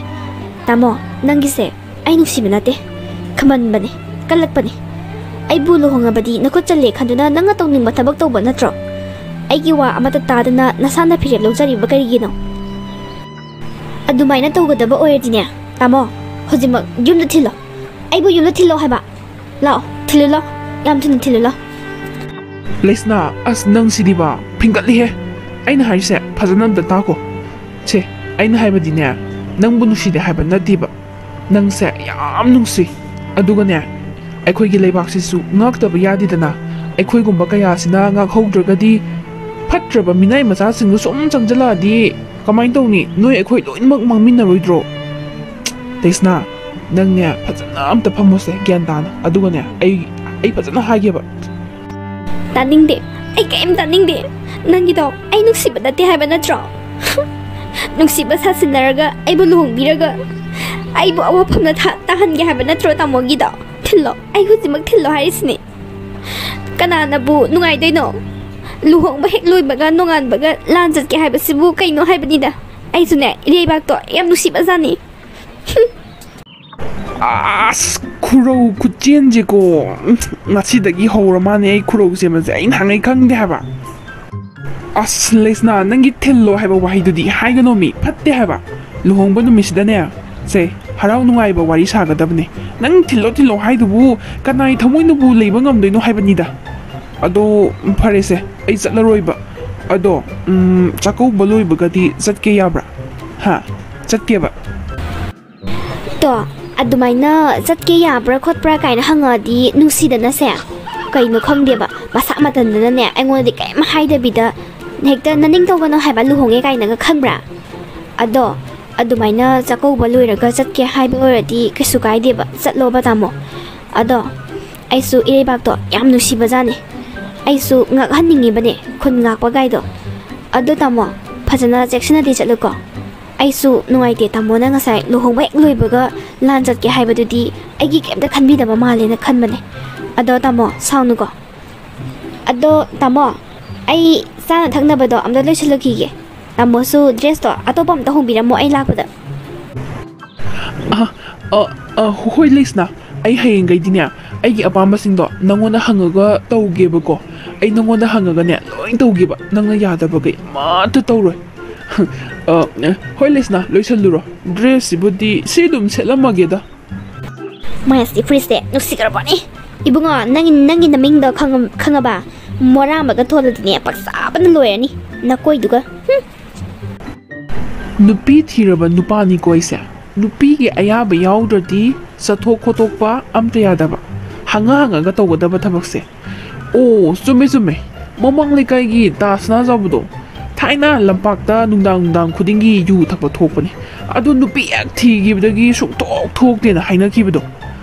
ꯇꯥꯃꯣ, ꯅꯪꯒꯤꯁꯦ ꯑꯩ ꯅꯨꯡꯁꯤꯕ ꯅꯠꯇꯦ, ꯈꯝꯕꯟꯕꯅꯦ, ꯀꯜꯂꯛꯄꯅꯦ꯫ ꯑꯩꯕꯨ ꯂꯨꯍꯣꯡꯉꯕꯗꯤ ꯅꯈꯨꯠ ꯆꯜꯂꯦ ꯈꯟꯗꯨꯅ ꯅꯪꯅ ꯇꯧꯅꯤꯡꯕ ꯊꯕꯛ ꯇꯧꯕ ꯅꯠꯇ꯭ꯔꯣ? ꯑꯩꯒꯤ ꯋꯥ ꯑꯃꯠꯇ ꯇꯥꯗꯅ ꯅꯁꯥꯅ ꯐꯤꯔꯦꯞ ꯂꯧꯖꯔꯤꯕ ꯀꯔꯤꯒꯤꯅꯣ? ꯑꯗꯨꯃꯥꯏꯅ ꯇꯧꯒꯗꯕ ꯑꯣꯏꯔꯗꯤꯅꯦ, ꯇꯥꯃꯣ, ꯍꯧꯖꯤꯛꯃꯛ ꯌꯨꯝꯗ ꯊꯤꯜꯂꯣ꯫ ꯑꯩꯕꯨ ꯌꯨꯝꯗ ꯊꯤꯜꯂꯣ ꯍꯥꯏꯕ꯫ ꯂꯥꯛꯑꯣ, ꯊꯤꯜꯂꯨ ꯂꯥꯛꯑꯣ꯫ ꯌꯥꯝ ꯊꯨꯅ ꯊꯤꯜꯂꯨ ꯂꯥꯛꯑꯣ꯫ ꯂꯩꯁꯅꯥ, ꯑꯁ, ꯅꯪ ꯁꯤꯗꯤꯕ ꯐꯤꯡꯒꯠꯂꯤꯍꯦ꯫ ꯑꯩꯅ ꯍꯥꯏꯔꯤꯁꯦ ꯐꯖꯅ ꯑꯝꯇ ꯇꯥꯈꯣ꯫ ꯁꯦ, ꯑꯩꯅ ꯍꯥꯏꯕꯗꯤꯅꯦ, ꯅꯪꯕꯨ ꯅꯨꯡꯁꯤꯗꯦ ꯍꯥꯏꯕ ꯅꯠꯇꯦꯕ꯫ ꯅꯪꯁꯦ ꯌꯥꯝ ꯅꯨꯡꯁꯤ꯫ ꯑꯗꯨꯒꯅꯦ, ꯑꯩꯈꯣꯏꯒꯤ ꯂꯩꯕꯥꯛꯁꯤꯁꯨ ꯉꯥꯛꯇꯕ ꯌꯥꯗꯦꯗꯅ꯫ ꯑꯩꯈꯣꯏꯒꯨꯝꯕ ꯀꯌꯥꯁꯤꯅ ꯉꯥꯛꯍꯧꯗ꯭ꯔꯒꯗꯤ ꯐꯠꯇ꯭ꯔꯕ ꯃꯤꯅꯥꯏ ꯃꯆꯥꯁꯤꯡꯗꯨ ꯁꯨꯝ ꯆꯪꯁꯤꯜꯂꯛꯑꯗꯤ ꯀꯃꯥꯏꯅ ꯇꯧꯅꯤ? ꯅꯣꯏ ꯑꯩꯈꯣꯏ ꯂꯣꯏꯅꯃꯛ ꯃꯥꯡꯃꯤꯟꯅꯔꯣꯏꯗ꯭ꯔꯣ? ꯂꯩꯁꯅꯥ, ꯅꯪꯅꯦ ꯐꯖꯅ ꯑꯝꯇ ꯐꯝꯃꯣꯁꯦ ꯒ꯭ꯌꯥꯟ ꯇꯥꯅ꯫ ꯑꯗꯨꯒꯅꯦ, ꯑꯩ, ꯑꯩ ꯐꯖꯅ ꯍꯥꯏꯒꯦꯕ꯫ ꯇꯥꯅꯤꯡꯗꯦ꯫ ꯑꯩ ꯀꯔꯤꯝ ꯇꯥꯅꯤꯡꯗꯦ꯫ ꯅꯪꯒꯤꯗꯣ ꯑꯩ ꯅꯨꯡꯁꯤꯕ ꯅꯠꯇꯦ ꯍꯥꯏꯕ ꯅꯠꯇ꯭ꯔꯣ? ꯅꯨꯡꯁꯤꯕ ꯁꯥꯁꯤꯟꯅꯔꯒ ꯑꯩꯕꯨ ꯂꯨꯍꯣꯡꯕꯤꯔꯒ ꯑꯩꯕꯨ ꯑꯋꯥꯐꯝꯗ ꯊꯥ-, ꯇꯥꯍꯟꯒꯦ ꯍꯥꯏꯕ ꯅꯠꯇ꯭ꯔꯣ ꯇꯥꯃꯣꯒꯤꯗꯣ? ꯊꯤꯜꯂꯣ꯫ ꯑꯩ ꯍꯧꯖꯤꯛꯃꯛ ꯊꯤꯜꯂꯣ ꯍꯥꯏꯔꯤꯁꯤꯅꯤ꯫ ꯀꯅꯥꯅꯕꯨ ꯅꯨꯡꯉꯥꯏꯗꯣꯏꯅꯣ? ꯂꯨꯍꯣꯡꯕ ꯍꯦꯛ ꯂꯣꯏꯕꯒ ꯅꯣꯡꯉꯥꯟꯕꯒ ꯂꯥꯟ ꯆꯠꯀꯦ ꯍꯥꯏꯕꯁꯤꯕꯨ ꯀꯩꯅꯣ ꯍꯥꯏꯕꯅꯤꯗ꯫ ꯑꯩꯁꯨꯅꯦ, ꯏꯔꯩꯕꯥꯛꯇꯣ ꯌꯥꯝ ꯅꯨꯡꯁꯤꯕꯖꯥꯠꯅꯤ꯫ ꯑꯁ, ꯈꯨꯔꯧ ꯈꯨꯆꯦꯟꯁꯦꯀꯣ꯫ ꯎꯝ, ꯉꯁꯤꯗꯒꯤ ꯍꯧꯔ ꯃꯥꯅꯦ ꯑꯩ ꯈꯨꯔꯧ ꯆꯦꯟꯕꯁꯦ꯫ ꯑꯩ ꯅꯍꯥꯟꯉꯩ ꯈꯪꯗꯦ ꯍꯥꯏꯕ꯫ ꯑꯁ, ꯂꯩꯁꯅꯥ, ꯅꯪꯒꯤ "ꯊꯤꯜꯂꯣ" ꯍꯥꯏꯕ ꯋꯥꯍꯩꯗꯨꯗꯤ ꯍꯥꯏꯒꯅꯣꯃꯤ, ꯐꯠꯇꯦ ꯍꯥꯏꯕ꯫ ꯂꯨꯍꯣꯡꯕ ꯅꯨꯃꯤꯠꯁꯤꯗꯅꯦ, ꯁꯦ, ꯍꯔꯥꯎ ꯅꯨꯡꯉꯥꯏꯕ ꯋꯥꯔꯤ ꯁꯥꯒꯗꯕꯅꯦ꯫ ꯅꯪ "ꯊꯤꯜꯂꯣ, ꯊꯤꯜꯂꯣ" ꯍꯥꯏꯗꯨꯕꯨ ꯀꯅꯥꯏ ꯊꯃꯣꯏꯅꯕꯨ ꯂꯩꯕ ꯉꯝꯗꯣꯏꯅꯣ ꯍꯥꯏꯕꯅꯤꯗ꯫ ꯑꯗꯣ, ꯎꯝ, ꯐꯔꯦꯁꯦ, ꯑꯩ ꯆꯠꯂꯔꯣꯏꯕ꯫ ꯑꯗꯣ, ꯎꯝ, ꯆꯥꯛꯀꯧꯕ ꯂꯣꯏꯕꯒꯗꯤ ꯆꯠꯀꯦ ꯌꯥꯕ꯭ꯔꯥ? ꯍꯥ? ꯆꯠꯀꯦꯕ꯫ ꯇꯣ, ꯑꯗꯨꯃꯥꯏꯅ ꯆꯠꯀꯦ ꯌꯥꯕ꯭ꯔꯥ ꯈꯣꯠꯄ꯭ꯔꯥ ꯀꯥꯏꯅ ꯍꯪꯉꯛꯑꯗꯤ ꯅꯨꯡꯁꯤꯗꯅꯁꯦ, ꯀꯩꯅꯣ ꯈꯪꯗꯦꯕ, ꯃꯁꯥ ꯃꯊꯟꯗꯅꯅꯦ ꯑꯩꯉꯣꯟꯗꯗꯤ ꯀꯔꯤꯝ ꯍꯥꯏꯗꯕꯤꯗ ꯍꯦꯛꯇ "ꯅꯅꯤꯡ ꯇꯧꯒꯅꯣ ꯍꯥꯏꯕ, ꯂꯨꯍꯣꯡꯉꯦ" ꯀꯥꯏꯅꯒ ꯈꯟꯕ꯭ꯔꯥ? ꯑꯗꯣ ꯑꯗꯨꯃꯥꯏꯅ ꯆꯥꯛꯀꯧꯕ ꯂꯣꯏꯔꯒ ꯆꯠꯀꯦ ꯍꯥꯏꯕ ꯑꯣꯏꯔꯗꯤ ꯀꯩꯁꯨ ꯀꯥꯏꯗꯦꯕ, ꯆꯠꯂꯣꯕ ꯇꯥꯃꯣ꯫ ꯑꯗꯣ ꯑꯩꯁꯨ ꯏꯔꯩꯕꯥꯛꯇꯣ ꯌꯥꯝ ꯅꯨꯡꯁꯤꯕꯖꯥꯠꯅꯤ꯫ ꯑꯩꯁꯨ ꯉꯥꯛꯍꯟꯅꯤꯡꯉꯤꯕꯅꯦ ꯈꯨꯟ ꯉꯥꯛꯄꯒꯥꯏꯗꯣ꯫ ꯑꯗꯣ ꯇꯥꯃꯣ, ꯐꯖꯅ ꯆꯦꯛꯁꯤꯟꯅꯗꯤ ꯆꯠꯂꯨꯀꯣ꯫ ꯑꯩꯁꯨ ꯅꯨꯡꯉꯥꯏꯇꯦ ꯇꯥꯃꯣꯅ ꯉꯁꯥꯏ ꯂꯨꯍꯣꯡꯕ ꯍꯦꯛ ꯂꯣꯏꯕꯒ ꯂꯥꯟ ꯆꯠꯀꯦ ꯍꯥꯏꯕꯗꯨꯗꯤ ꯑꯩꯒꯤ ꯀꯩꯝꯇ ꯈꯟꯕꯤꯗꯕ ꯃꯥꯜꯂꯦꯅ ꯈꯟꯕꯅꯦ꯫ ꯑꯗꯣ ꯇꯥꯃꯣ, ꯁꯥꯎꯅꯨꯀꯣ꯫ ꯑꯗꯣ ꯇꯥꯃꯣ, ꯑꯩ ꯆꯥꯅ ꯊꯛꯅꯕꯗꯣ ꯑꯝꯇ ꯂꯣꯏꯁꯤꯜꯂꯨꯈꯤꯒꯦ꯫ ꯇꯥꯃꯣꯁꯨ ꯗ꯭ꯔꯦꯁꯇꯣ ꯑꯇꯣꯞꯄ ꯑꯝꯇ ꯍꯣꯡꯕꯤꯔꯝꯃꯣ ꯑꯩ ꯂꯥꯛꯄꯗ꯫ ꯑ, ꯑ, ꯑ, ꯍꯣꯏ ꯂꯩꯁꯅꯥ, ꯑꯩ ꯍꯌꯦꯡꯈꯩꯗꯤꯅꯦ ꯑꯩꯒꯤ ꯑꯄꯥꯝꯕꯁꯤꯡꯗꯣ ꯅꯪꯉꯣꯟꯗ ꯍꯪꯉꯒ ꯇꯧꯒꯦꯕꯀꯣ꯫ ꯑꯩ ꯅꯪꯉꯣꯟꯗ ꯍꯪꯉꯒꯅꯦ ꯂꯣꯏ ꯇꯧꯒꯦꯕ, ꯅꯪꯅ ꯌꯥꯗꯕꯈꯩ ꯑꯃꯠꯇ ꯇꯧꯔꯣꯏ꯫ ꯑ, ꯍꯣꯏ ꯂꯩꯁꯅꯥ, ꯂꯣꯏꯁꯜꯂꯨꯔꯣ꯫ ꯗ꯭ꯔꯦꯁꯁꯤꯕꯨꯗꯤ ꯁꯤ ꯑꯗꯨꯝ ꯁꯦꯠꯂꯝꯃꯒꯦꯗ꯫ ꯃꯥꯏ ꯑꯁꯤ ꯐꯨꯔꯤꯠꯁꯦ ꯅꯨꯡꯁꯤꯈ꯭ꯔꯕꯅꯤ꯫ ꯏꯕꯨꯡꯉꯣ, ꯅꯪꯒꯤ, ꯅꯪꯒꯤ ꯅꯃꯤꯡꯗꯣ ꯈꯪꯉ-, ꯈꯪꯉꯕ? ꯃꯣꯔꯥ ꯑꯃꯒ ꯊꯣꯜꯂꯗꯤꯅꯦ ꯄꯛꯆꯥꯕꯅ ꯂꯣꯏꯔꯅꯤ ꯅꯀꯣꯏꯗꯨꯒ꯫ ꯍꯨꯝ꯫ ꯅꯨꯄꯤ ꯊꯤꯔꯕ ꯅꯨꯄꯥꯅꯤꯀꯣ ꯑꯩꯁꯦ꯫ ꯅꯨꯄꯤꯒꯤ ꯑꯌꯥꯕ ꯌꯥꯎꯗ꯭ꯔꯗꯤ ꯆꯠꯊꯣꯛ ꯈꯣꯠꯇꯣꯛꯄ ꯑꯝꯇ ꯌꯥꯗꯕ꯫ ꯍꯪꯉ ꯍꯪꯉꯒ ꯇꯧꯒꯗꯕ ꯊꯕꯛꯁꯦ꯫ ꯑꯣ, ꯆꯨꯝꯃꯦ, ꯆꯨꯝꯃꯦ꯫ ꯃꯃꯥꯡ ꯂꯩꯀꯥꯏꯒꯤ ꯇꯥ ꯁꯅꯥꯖꯥꯎꯕꯗꯣ꯫ ꯊꯥꯏꯅ ꯂꯝꯄꯥꯛꯇ ꯅꯨꯡꯗꯥꯡ, ꯅꯨꯡꯗꯥꯡ ꯈꯨꯗꯤꯡꯒꯤ ꯌꯨ ꯊꯛꯄ ꯊꯣꯛꯄꯅꯦ꯫ ꯑꯗꯨ ꯅꯨꯄꯤ ꯍꯦꯛ ꯊꯤꯈꯤꯕꯗꯒꯤ ꯁꯨꯡꯊꯣꯛ ꯊꯣꯛꯇꯦꯅ ꯍꯥꯏꯅꯈꯤꯕꯗꯣ꯫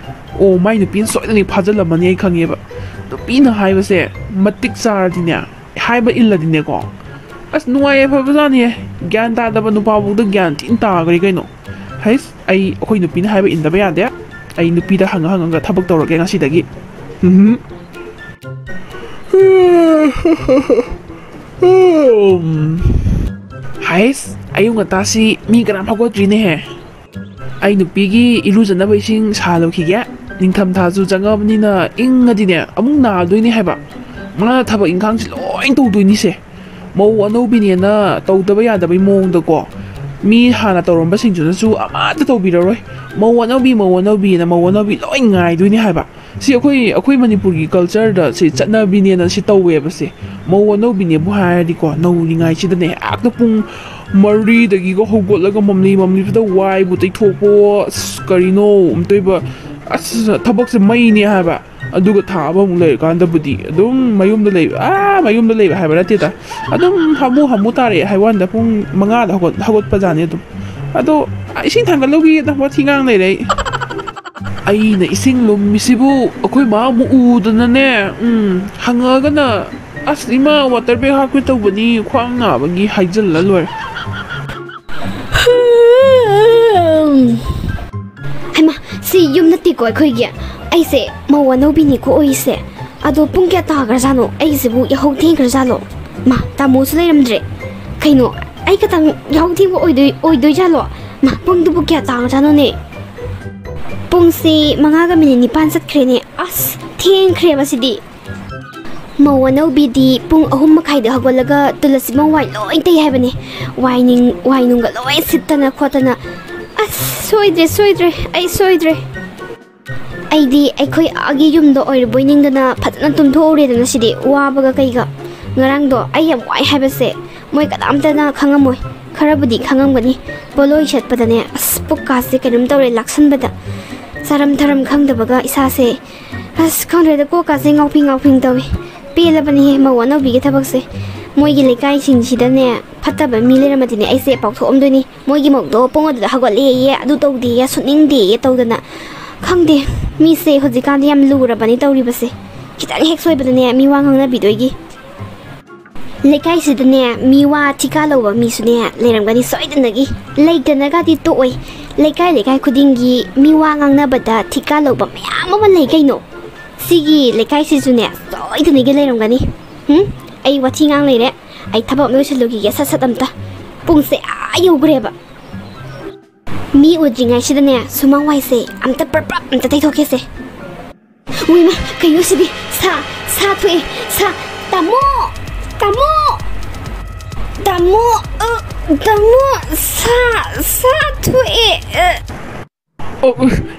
ꯑꯣ, ꯃꯥꯏ ꯅꯨꯄꯤꯅ ꯁꯣꯏꯗꯅ ꯐꯥꯖꯤꯜꯂꯝꯃꯅꯤ, ꯑꯩ ꯈꯪꯉꯦꯕ꯫ ꯅꯨꯄꯤꯅ ꯍꯥꯏꯕꯁꯦ ꯃꯇꯤꯛ ꯆꯥꯔꯗꯤꯅꯦ, ꯍꯥꯏꯕ ꯏꯜꯂꯗꯤꯅꯦꯀꯣ꯫ ꯑꯁ, ꯅꯨꯡꯉꯥꯏ ꯌꯥꯏꯐꯕꯖꯥꯠꯅꯤꯍꯦ꯫ ꯒ꯭ꯌꯥꯟ ꯇꯥꯗꯕ ꯅꯨꯄꯥꯐꯧꯗ ꯒ꯭ꯌꯥꯟ ꯊꯤꯅ ꯇꯥꯈ꯭ꯔꯦ ꯀꯩꯅꯣ꯫ ꯍꯩꯁ, ꯑꯩ, ꯑꯩꯈꯣꯏ ꯅꯨꯄꯤꯅ ꯍꯥꯏꯕ ꯏꯟꯗꯕ ꯌꯥꯗꯦ꯫ ꯑꯩ ꯅꯨꯄꯤꯗ ꯍꯪꯉ ꯍꯪꯉꯒ ꯊꯕꯛ ꯇꯧꯔꯒꯦ ꯉꯁꯤꯗꯒꯤ꯫ ꯎꯝꯍꯨꯝ꯫ ꯍꯩꯁ, ꯑꯌꯨꯛ ꯉꯟꯇꯥꯁꯤ ꯃꯤ ꯀꯅꯥꯝ ꯍꯧꯒꯠꯇ꯭ꯔꯤꯅꯦꯍꯦ꯫ ꯑꯩ ꯅꯨꯄꯤꯒꯤ ꯏꯔꯨꯖꯅꯕ ꯏꯁꯤꯡ ꯁꯥꯍꯜꯂꯨꯈꯤꯒꯦ꯫ ꯅꯤꯡꯊꯝꯊꯥꯁꯨ ꯆꯪꯉꯕꯅꯤꯅ ꯏꯪꯉꯗꯤꯅꯦ ꯑꯃꯨꯛ ꯅꯥꯗꯣꯏꯅꯦ ꯍꯥꯏꯕ꯫ ꯃꯥꯅ ꯊꯕꯛ ꯏꯪꯈꯥꯡꯁꯤ ꯂꯣꯏ ꯇꯧꯗꯣꯏꯅꯤꯁꯦ꯫ ꯃꯧ ꯑꯅꯧꯕꯤꯅꯦꯅ ꯇꯧꯗꯕ ꯌꯥꯗꯕꯩ ꯃꯑꯣꯡꯗꯀꯣ꯫ ꯃꯤ ꯍꯥꯟꯅ ꯇꯧꯔꯝꯕꯁꯤꯡꯗꯨꯅꯁꯨ ꯑꯃꯠꯇ ꯇꯧꯕꯤꯔꯔꯣꯏ꯫ "ꯃꯧ ꯑꯅꯧꯕꯤ, ꯃꯧ ꯑꯅꯧꯕꯤꯅ ꯃꯧ ꯑꯅꯧꯕꯤ ꯂꯣꯏ ꯉꯥꯏꯗꯣꯏꯅꯦ" ꯍꯥꯏꯕ꯫ ꯁꯤ ꯑꯩꯈꯣꯏ, ꯑꯩꯈꯣꯏ ꯃꯅꯤꯄꯨꯔꯒꯤ cultureꯗ ꯁꯤ ꯆꯠꯅꯕꯤꯅꯦꯅ ꯁꯤ ꯇꯧꯋꯦꯕ ꯁꯦ꯫ ꯃꯧ ꯑꯅꯧꯕꯤꯅꯦꯕꯨ ꯍꯥꯏꯔꯗꯤꯀꯣ, ꯅꯧꯔꯤꯉꯩꯁꯤꯗꯅꯦ ꯍꯦꯛꯇ ꯄꯨꯡ ꯃꯔꯤꯗꯒꯤꯒ ꯍꯧꯒꯠꯂꯒ ꯃꯝꯂꯤ ꯃꯝꯂꯤꯕꯗ ꯋꯥꯏꯕꯨ ꯇꯩꯊꯣꯛꯄꯣ, ꯑꯁ, ꯀꯔꯤꯅꯣ ꯑꯝꯇꯣꯏꯕ? ꯑꯁ, ꯊꯕꯛꯁꯦ ꯃꯩꯅꯦ ꯍꯥꯏꯕ꯫ ꯑꯗꯨꯒ ꯊꯥ ꯑꯃꯃꯨꯛ ꯂꯩꯔꯀꯥꯟꯗꯕꯨꯗꯤ ꯑꯗꯨꯝ ꯃꯌꯨꯝꯗ ꯂꯩꯕ, ꯑꯥ, ꯃꯌꯨꯝꯗ ꯂꯩꯕ ꯍꯥꯏꯕ ꯅꯠꯇꯦꯗ, ꯑꯗꯨꯝ ꯍꯥꯃꯨ ꯍꯥꯃꯨ ꯇꯥꯔꯛꯑꯦ ꯍꯥꯏꯕ ꯋꯥꯅꯤꯗ꯫ ꯄꯨꯡ ꯃꯉꯥꯗ ꯍꯧꯒꯠ-, ꯍꯧꯒꯠꯄꯖꯥꯠꯅꯤ ꯑꯗꯨꯝ꯫ ꯑꯗꯣ, ꯏꯁꯤꯡ ꯊꯥꯡꯒꯠꯂꯨꯒꯦꯗ, ꯋꯥꯊꯤ ꯉꯥꯡ ꯂꯩꯔꯦ ꯑꯩ꯫ ꯑꯩꯅ ꯏꯁꯤꯡ ꯂꯨꯝꯃꯤꯁꯤꯕꯨ ꯑꯩꯈꯣꯏ ꯃꯥ ꯑꯃꯨꯛ ꯎꯗꯅꯅꯦ, ꯎꯝ, ꯍꯪꯉꯛꯑꯒꯅ, "ꯑꯁ, ꯏꯃꯥ, ꯋꯥꯇꯔ ꯕꯦꯒ ꯍꯥꯞꯀꯦ ꯇꯧꯕꯅꯤ, ꯈ꯭ꯋꯥꯡ ꯅꯥꯕꯒꯤ", ꯍꯥꯏꯖꯤꯜꯂ ꯂꯣꯏꯔꯦ꯫ ꯍꯩꯃꯥ, ꯁꯤ ꯌꯨꯝ ꯅꯠꯇꯦꯀꯣ ꯑꯩꯈꯣꯏꯒꯤ꯫ ꯑꯩꯁꯦ ꯃꯧ ꯑꯅꯧꯕꯤꯅꯤꯀꯣ ꯑꯣꯏꯔꯤꯁꯦ꯫ ꯑꯗꯣ ꯄꯨꯡ ꯀꯌꯥ ꯇꯥꯈ꯭ꯔꯖꯥꯠꯅꯣ? ꯑꯩꯁꯤꯕꯨ ꯌꯥꯍꯧ ꯊꯦꯡꯈ꯭ꯔꯖꯥꯠꯂꯣ? ꯃꯥ, ꯇꯥꯃꯣꯁꯨ ꯂꯩꯔꯝꯗ꯭ꯔꯦ꯫ ꯀꯩꯅꯣ, ꯑꯩ ꯈꯇꯪ ꯌꯥꯍꯧ ꯊꯦꯡꯕ ꯑꯣꯏꯗꯣꯏ-, ꯑꯣꯏꯗꯣꯏꯖꯥꯠꯂꯣ? ꯃꯥ, ꯄꯨꯡꯗꯨꯕꯨ ꯀꯌꯥ ꯇꯥꯈ꯭ꯔꯖꯥꯠꯅꯣꯅꯦ? ꯄꯨꯡꯁꯤ ꯃꯉꯥꯒ ꯃꯤꯅꯤꯠ ꯅꯤꯄꯥꯟ ꯆꯠꯈ꯭ꯔꯦꯅꯦ꯫ ꯑꯁ, ꯊꯦꯡꯈ꯭ꯔꯦꯕ ꯁꯤꯗꯤ꯫ ꯃꯧ ꯑꯅꯧꯕꯤꯗꯤ ꯄꯨꯡ ꯑꯍꯨꯝ ꯃꯈꯥꯏꯗ ꯍꯧꯒꯠꯂꯒ ꯇꯨꯂꯁꯤꯕꯣꯡ ꯋꯥꯏ ꯂꯣꯏ ꯇꯩ ꯍꯥꯏꯕꯅꯦ꯫ ꯋꯥꯏ ꯅꯤꯡ-, ꯋꯥꯏ ꯅꯨꯡꯒ ꯂꯣꯏ ꯁꯤꯠꯇꯅ ꯈꯣꯠꯇꯅ꯫ ꯑꯁ, ꯁꯣꯏꯗ꯭ꯔꯦ, ꯁꯣꯏꯗ꯭ꯔꯦ, ꯑꯩ ꯁꯣꯏꯗ꯭ꯔꯦ꯫ ꯑꯩꯗꯤ ꯑꯩꯈꯣꯏ ꯑꯥꯒꯤ ꯌꯨꯝꯗ ꯑꯣꯏꯔꯕꯣꯏ ꯅꯤꯡꯗꯅ ꯐꯖꯅ ꯇꯨꯝꯊꯣꯛꯎꯔꯦꯗꯅ ꯁꯤꯗꯤ, ꯋꯥꯕꯒ ꯀꯩꯒ꯫ ꯉꯔꯥꯡꯗꯣ ꯑꯩ ꯌꯥꯝ ꯋꯥꯏ ꯍꯥꯏꯕꯁꯦ ꯃꯣꯏ ꯀꯅꯥꯝꯇꯅ ꯈꯪꯉꯝꯃꯣꯏ꯫ ꯈꯔꯕꯨꯗꯤ ꯈꯪꯉꯝꯒꯅꯤ꯫ ꯄꯣꯠꯂꯣꯏ ꯁꯦꯠꯄꯗꯅꯦ, ꯑꯁ, ꯄꯨꯛꯀꯥꯁꯦ ꯀꯩꯅꯣꯝ ꯇꯧꯔꯦ, ꯂꯥꯛꯁꯟꯕꯗ꯫ ꯆꯥꯔꯝ ꯊꯔꯝ ꯈꯪꯗꯕꯒ ꯏꯁꯥꯁꯦ꯫ ꯑꯁ, ꯈꯪꯗ꯭ꯔꯦꯗ, ꯀꯣꯛꯀꯥꯁꯦ ꯉꯥꯎꯐꯤꯡ ꯉꯥꯎꯐꯤꯡ ꯇꯧꯏ꯫ ꯄꯦꯜꯂꯕꯅꯤꯍꯦ, ꯃꯧ ꯑꯅꯧꯕꯤꯒꯤ ꯊꯕꯛꯁꯦ꯫ ꯃꯣꯏꯒꯤ ꯂꯩꯀꯥꯏꯁꯤꯡꯁꯤꯗꯅꯦ, ꯐꯠꯇꯕ ꯃꯤ ꯂꯩꯔꯝꯃꯗꯤꯅꯦ, ꯑꯩꯁꯦ ꯄꯥꯎꯊꯣꯛꯑꯝꯗꯣꯏꯅꯤ꯫ ꯃꯣꯏꯒꯤ ꯃꯧꯗꯣ ꯄꯨꯡ ꯑꯗꯨꯗ ꯍꯧꯒꯠꯂꯦꯌꯦ, ꯑꯗꯨ ꯇꯧꯗꯦꯌꯦ, ꯁꯨꯠꯅꯤꯡꯗꯦꯌꯦ ꯇꯧꯗꯅ꯫ ꯈꯪꯗꯦ, ꯃꯤꯁꯦ ꯍꯧꯖꯤꯛꯀꯥꯟꯗꯤ ꯌꯥꯝ ꯂꯨꯔꯕꯅꯤ ꯇꯧꯔꯤꯕꯁꯦ꯫ ꯈꯤꯇꯪ ꯍꯦꯛ ꯁꯣꯏꯕꯗꯅꯦ, ꯃꯤ ꯋꯥ ꯉꯥꯡꯅꯕꯤꯗꯣꯏꯒꯤ꯫ ꯂꯩꯀꯥꯏꯁꯤꯗꯅꯦ, ꯃꯤ ꯋꯥ ꯊꯤꯀꯥ ꯂꯧꯕ ꯃꯤꯁꯨꯅꯦ ꯂꯩꯔꯝꯒꯅꯤ ꯁꯣꯏꯗꯅꯒꯤ꯫ ꯂꯩꯇꯅꯒꯗꯤ ꯇꯣꯛꯑꯣꯏ꯫ ꯂꯩꯀꯥꯏ ꯂꯩꯀꯥꯏ ꯈꯨꯗꯤꯡꯒꯤ ꯃꯤ ꯋꯥ ꯉꯥꯡꯅꯕꯗ ꯊꯤꯀꯥ ꯂꯧꯕ ꯃꯌꯥꯝ ꯑꯃ ꯂꯩ ꯀꯩꯅꯣ꯫ ꯁꯤꯒꯤ ꯂꯩꯀꯥꯏꯁꯤꯁꯨꯅꯦ ꯁꯣꯏꯗꯅꯒꯤ ꯂꯩꯔꯝꯒꯅꯤ꯫ ꯍꯨꯝ? ꯑꯩ ꯋꯥꯊꯤ ꯉꯥꯡ ꯂꯩꯔꯦ꯫ ꯑꯩ ꯊꯕꯛ ꯑꯃ ꯂꯣꯏꯁꯤꯜꯂꯨꯈꯤꯒꯦ ꯁꯠ ꯁꯠ ꯑꯝꯇ꯫ ꯄꯨꯡꯁꯦ ꯑꯥ ꯌꯧꯈ꯭ꯔꯦꯕ꯫ ꯃꯤ ꯎꯗ꯭ꯔꯤꯉꯩꯁꯤꯗꯅꯦ, ꯁꯨꯃꯥꯡ ꯋꯥꯏꯁꯦ ꯑꯝꯇ ꯄ꯭ꯔꯞ ꯄ꯭ꯔꯞ ꯑꯝꯇ ꯇꯩꯊꯣꯛꯀꯦꯁꯦ꯫ ꯎꯏꯃ, ꯀꯩꯅꯣ ꯁꯤꯗꯤ? ꯁꯥ, ꯁꯥ ꯊꯣꯛꯑꯦ, ꯁꯥ꯫ ꯇꯥꯃꯣ! ꯇꯥꯃꯣ! ꯇꯥꯃꯣ! ꯑ, ꯇꯥꯃꯣ! ꯁꯥ, ꯁꯥ ꯊꯣꯛꯑꯦ! ꯑ꯫ ꯑꯣ,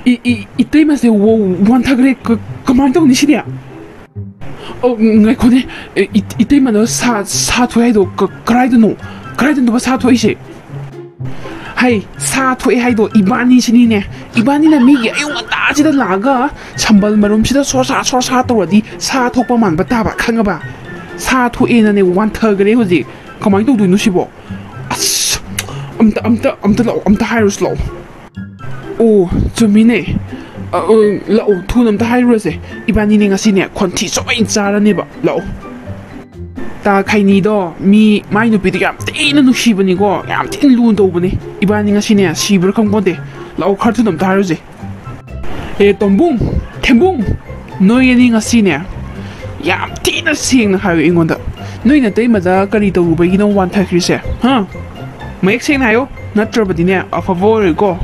ꯏ-, ꯏ-, ꯏꯇꯩꯃꯁꯦ ꯋꯥ-, ꯋꯥꯟꯊꯈ꯭ꯔꯦ꯫ ꯀ-, ꯀꯃꯥꯏꯅ ꯇꯧꯅꯤ ꯁꯤꯗꯤ? ꯑꯣ, ꯉꯥꯏꯈꯣꯅꯦ꯫ ꯏ-, ꯏ-, ꯏꯇꯩꯃꯗꯣ ꯁꯥ, ꯁꯥ ꯊꯣꯛꯑꯦ ꯍꯥꯏꯗꯣ ꯀ-, ꯀꯔꯥꯏꯗꯅꯣ? ꯀꯔꯥꯏꯗꯅꯣꯕ ꯁꯥ ꯊꯣꯛꯏꯁꯦ? ꯍꯩ, ꯁꯥ ꯊꯣꯛꯑꯦ ꯍꯥꯏꯗꯣ ꯏꯕꯥꯅꯤꯁꯤꯅꯤꯅꯦ꯫ ꯏꯕꯥꯅꯤꯅ ꯃꯤꯒꯤ ꯑꯌꯨꯛ ꯉꯟꯇꯥꯁꯤꯗ ꯂꯥꯛꯑꯒ ꯁꯝꯕꯜ ꯃꯔꯨꯝꯁꯤꯗ ꯁꯣꯔꯁꯥ ꯁꯣꯔꯁꯥ ꯇꯧꯔꯗꯤ ꯁꯥ ꯊꯣꯛꯄ ꯃꯥꯟꯕ ꯇꯥꯕ, ꯈꯪꯉꯕ? ꯁꯥ ꯊꯣꯛꯑꯦꯅꯅꯦ ꯋꯥꯟꯊꯈ꯭ꯔꯦ ꯍꯧꯖꯤꯛ꯫ ꯀꯃꯥꯏꯅ ꯇꯧꯗꯣꯏꯅꯣ ꯁꯤꯕꯣ? ꯑꯁ, ꯑꯝꯇ ꯑꯝꯇ ꯑꯝꯇ ꯂꯥꯛꯑꯣ, ꯑꯝꯇ ꯍꯥꯏꯔꯨꯁꯤ ꯂꯥꯛꯑꯣ꯫ ꯑꯣ, ꯆꯨꯝꯃꯤꯅꯦ꯫ ꯑ, ꯑ, ꯂꯥꯛꯑꯣ, ꯊꯨꯅ ꯑꯝꯇ ꯍꯥꯏꯔꯨꯔꯁꯦ꯫ ꯏꯕꯥꯅꯤꯅꯦ ꯉꯁꯤꯅꯦ ꯈꯣꯟꯊꯤ ꯁꯣꯏꯅ ꯆꯥꯔꯅꯦꯕ꯫ ꯂꯥꯛꯑꯣ꯫ ꯇꯥ ꯈꯩꯅꯤꯗꯣ ꯃꯤ ꯃꯥꯏ ꯅꯨꯄꯤꯗꯣ ꯌꯥꯝ ꯊꯤꯅ ꯅꯨꯡꯁꯤꯕꯅꯤꯀꯣ, ꯌꯥꯝ ꯊꯤꯅ ꯂꯨꯅ ꯇꯧꯕꯅꯦ꯫ ꯏꯕꯥꯅꯤ ꯉꯁꯤꯅꯦ ꯁꯤꯕ꯭ꯔꯥ ꯈꯪꯄꯣꯟꯇꯦ꯫ ꯂꯥꯛꯑꯣ, ꯈꯔ ꯊꯨꯅ ꯑꯝꯇ ꯍꯥꯏꯔꯨꯁꯦ꯫ ꯑꯦ ꯇꯣꯝꯕꯨꯡ, ꯊꯦꯝꯕꯨꯡ, ꯅꯣꯏ ꯑꯅꯤ ꯉꯁꯤꯅꯦ ꯌꯥꯝ ꯊꯤꯅ ꯁꯦꯡꯅ ꯍꯥꯏꯌꯨ ꯑꯩꯉꯣꯟꯗ꯫ ꯅꯣꯏ ꯅꯇꯩꯃꯗ ꯀꯔꯤ ꯇꯧꯔꯨꯕꯒꯤꯅꯣ ꯋꯥꯟꯊꯈ꯭ꯔꯤꯁꯦ? ꯍꯥ? ꯃꯌꯦꯛ ꯁꯦꯡꯅ ꯍꯥꯏꯌꯣ, ꯅꯠꯇ꯭ꯔꯕꯗꯤꯅꯦ ꯑꯐꯕ ꯑꯣꯏꯔꯣꯏꯀꯣ꯫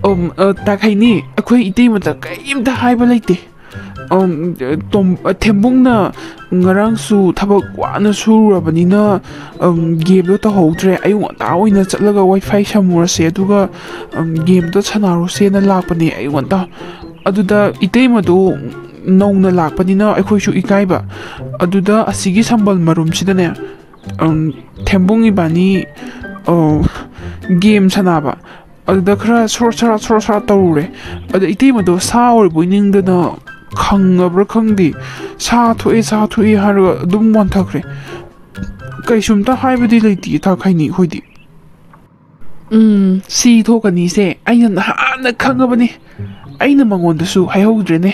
ꯑꯝ, ꯑ, ꯇꯥ ꯈꯩꯅꯤ, ꯑꯩꯈꯣꯏ ꯏꯇꯩꯃꯗ ꯀꯔꯤꯝꯇ ꯍꯥꯏꯕ ꯂꯩꯇꯦ꯫ ꯑꯝ, ꯇꯣꯝ-, ꯊꯦꯝꯕꯨꯡꯅ ꯉꯔꯥꯡꯁꯨ ꯊꯕꯛ ꯋꯥꯅ ꯁꯨꯔꯨꯔꯕꯅꯤꯅ, ꯑꯝ, ꯒꯦꯝꯗꯣ ꯇꯧꯍꯧꯗ꯭ꯔꯦ꯫ ꯑꯌꯨꯛ ꯉꯟꯇꯥ ꯑꯣꯏꯅ ꯆꯠꯂꯒ ꯋꯥꯏ ꯐꯥꯏ ꯁꯝꯃꯨꯔꯁꯦ, ꯑꯗꯨꯒ, ꯑꯝ, ꯒꯦꯝꯗꯣ ꯁꯥꯟꯅꯔꯨꯁꯦꯅ ꯂꯥꯛꯄꯅꯦ ꯑꯌꯨꯛ ꯉꯟꯇꯥ꯫ ꯑꯗꯨꯗ ꯏꯇꯩꯃꯗꯣ ꯅꯧꯅ ꯂꯥꯛꯄꯅꯤꯅ ꯑꯩꯈꯣꯏꯁꯨ ꯏꯀꯥꯏꯕ꯫ ꯑꯗꯨꯗ ꯑꯁꯤꯒꯤ ꯁꯝꯕꯜ ꯃꯔꯨꯝꯁꯤꯗꯅꯦ, ꯑꯝ, ꯊꯦꯝꯕꯨꯡ ꯏꯕꯥꯅꯤ, ꯑ, ꯒꯦꯝ ꯁꯥꯟꯅꯕ꯫ ꯑꯗꯨꯗ ꯈꯔ ꯁꯣꯔ ꯁꯔꯥ ꯁꯣꯔ ꯁꯔꯥ ꯇꯧꯔꯨꯔꯦ꯫ ꯑꯗ ꯏꯇꯩꯃꯗꯣ ꯁꯥ ꯑꯣꯏꯔꯕꯣꯏ ꯅꯤꯡꯗꯅ ꯈꯪꯉꯕ꯭ꯔꯥ ꯈꯪꯗꯦ, "ꯁꯥ ꯊꯣꯛꯑꯦ, ꯁꯥ ꯊꯣꯛꯑꯦ" ꯍꯥꯏꯔꯒ ꯑꯗꯨꯝ ꯋꯥꯟꯊꯈ꯭ꯔꯦ꯫ ꯀꯩꯁꯨꯝꯇ ꯍꯥꯏꯕꯗꯤ ꯂꯩꯇꯦ ꯇꯥ ꯈꯩꯅꯤ ꯑꯩꯈꯣꯏꯗꯤ꯫ ꯎꯝ, ꯁꯤ ꯊꯣꯛꯀꯅꯤꯁꯦ ꯑꯩꯅ ꯅꯍꯥꯟꯅ ꯈꯪꯉꯕꯅꯤ꯫ ꯑꯩꯅ ꯃꯉꯣꯟꯗꯁꯨ ꯍꯥꯏꯍꯧꯗ꯭ꯔꯦꯅꯦ꯫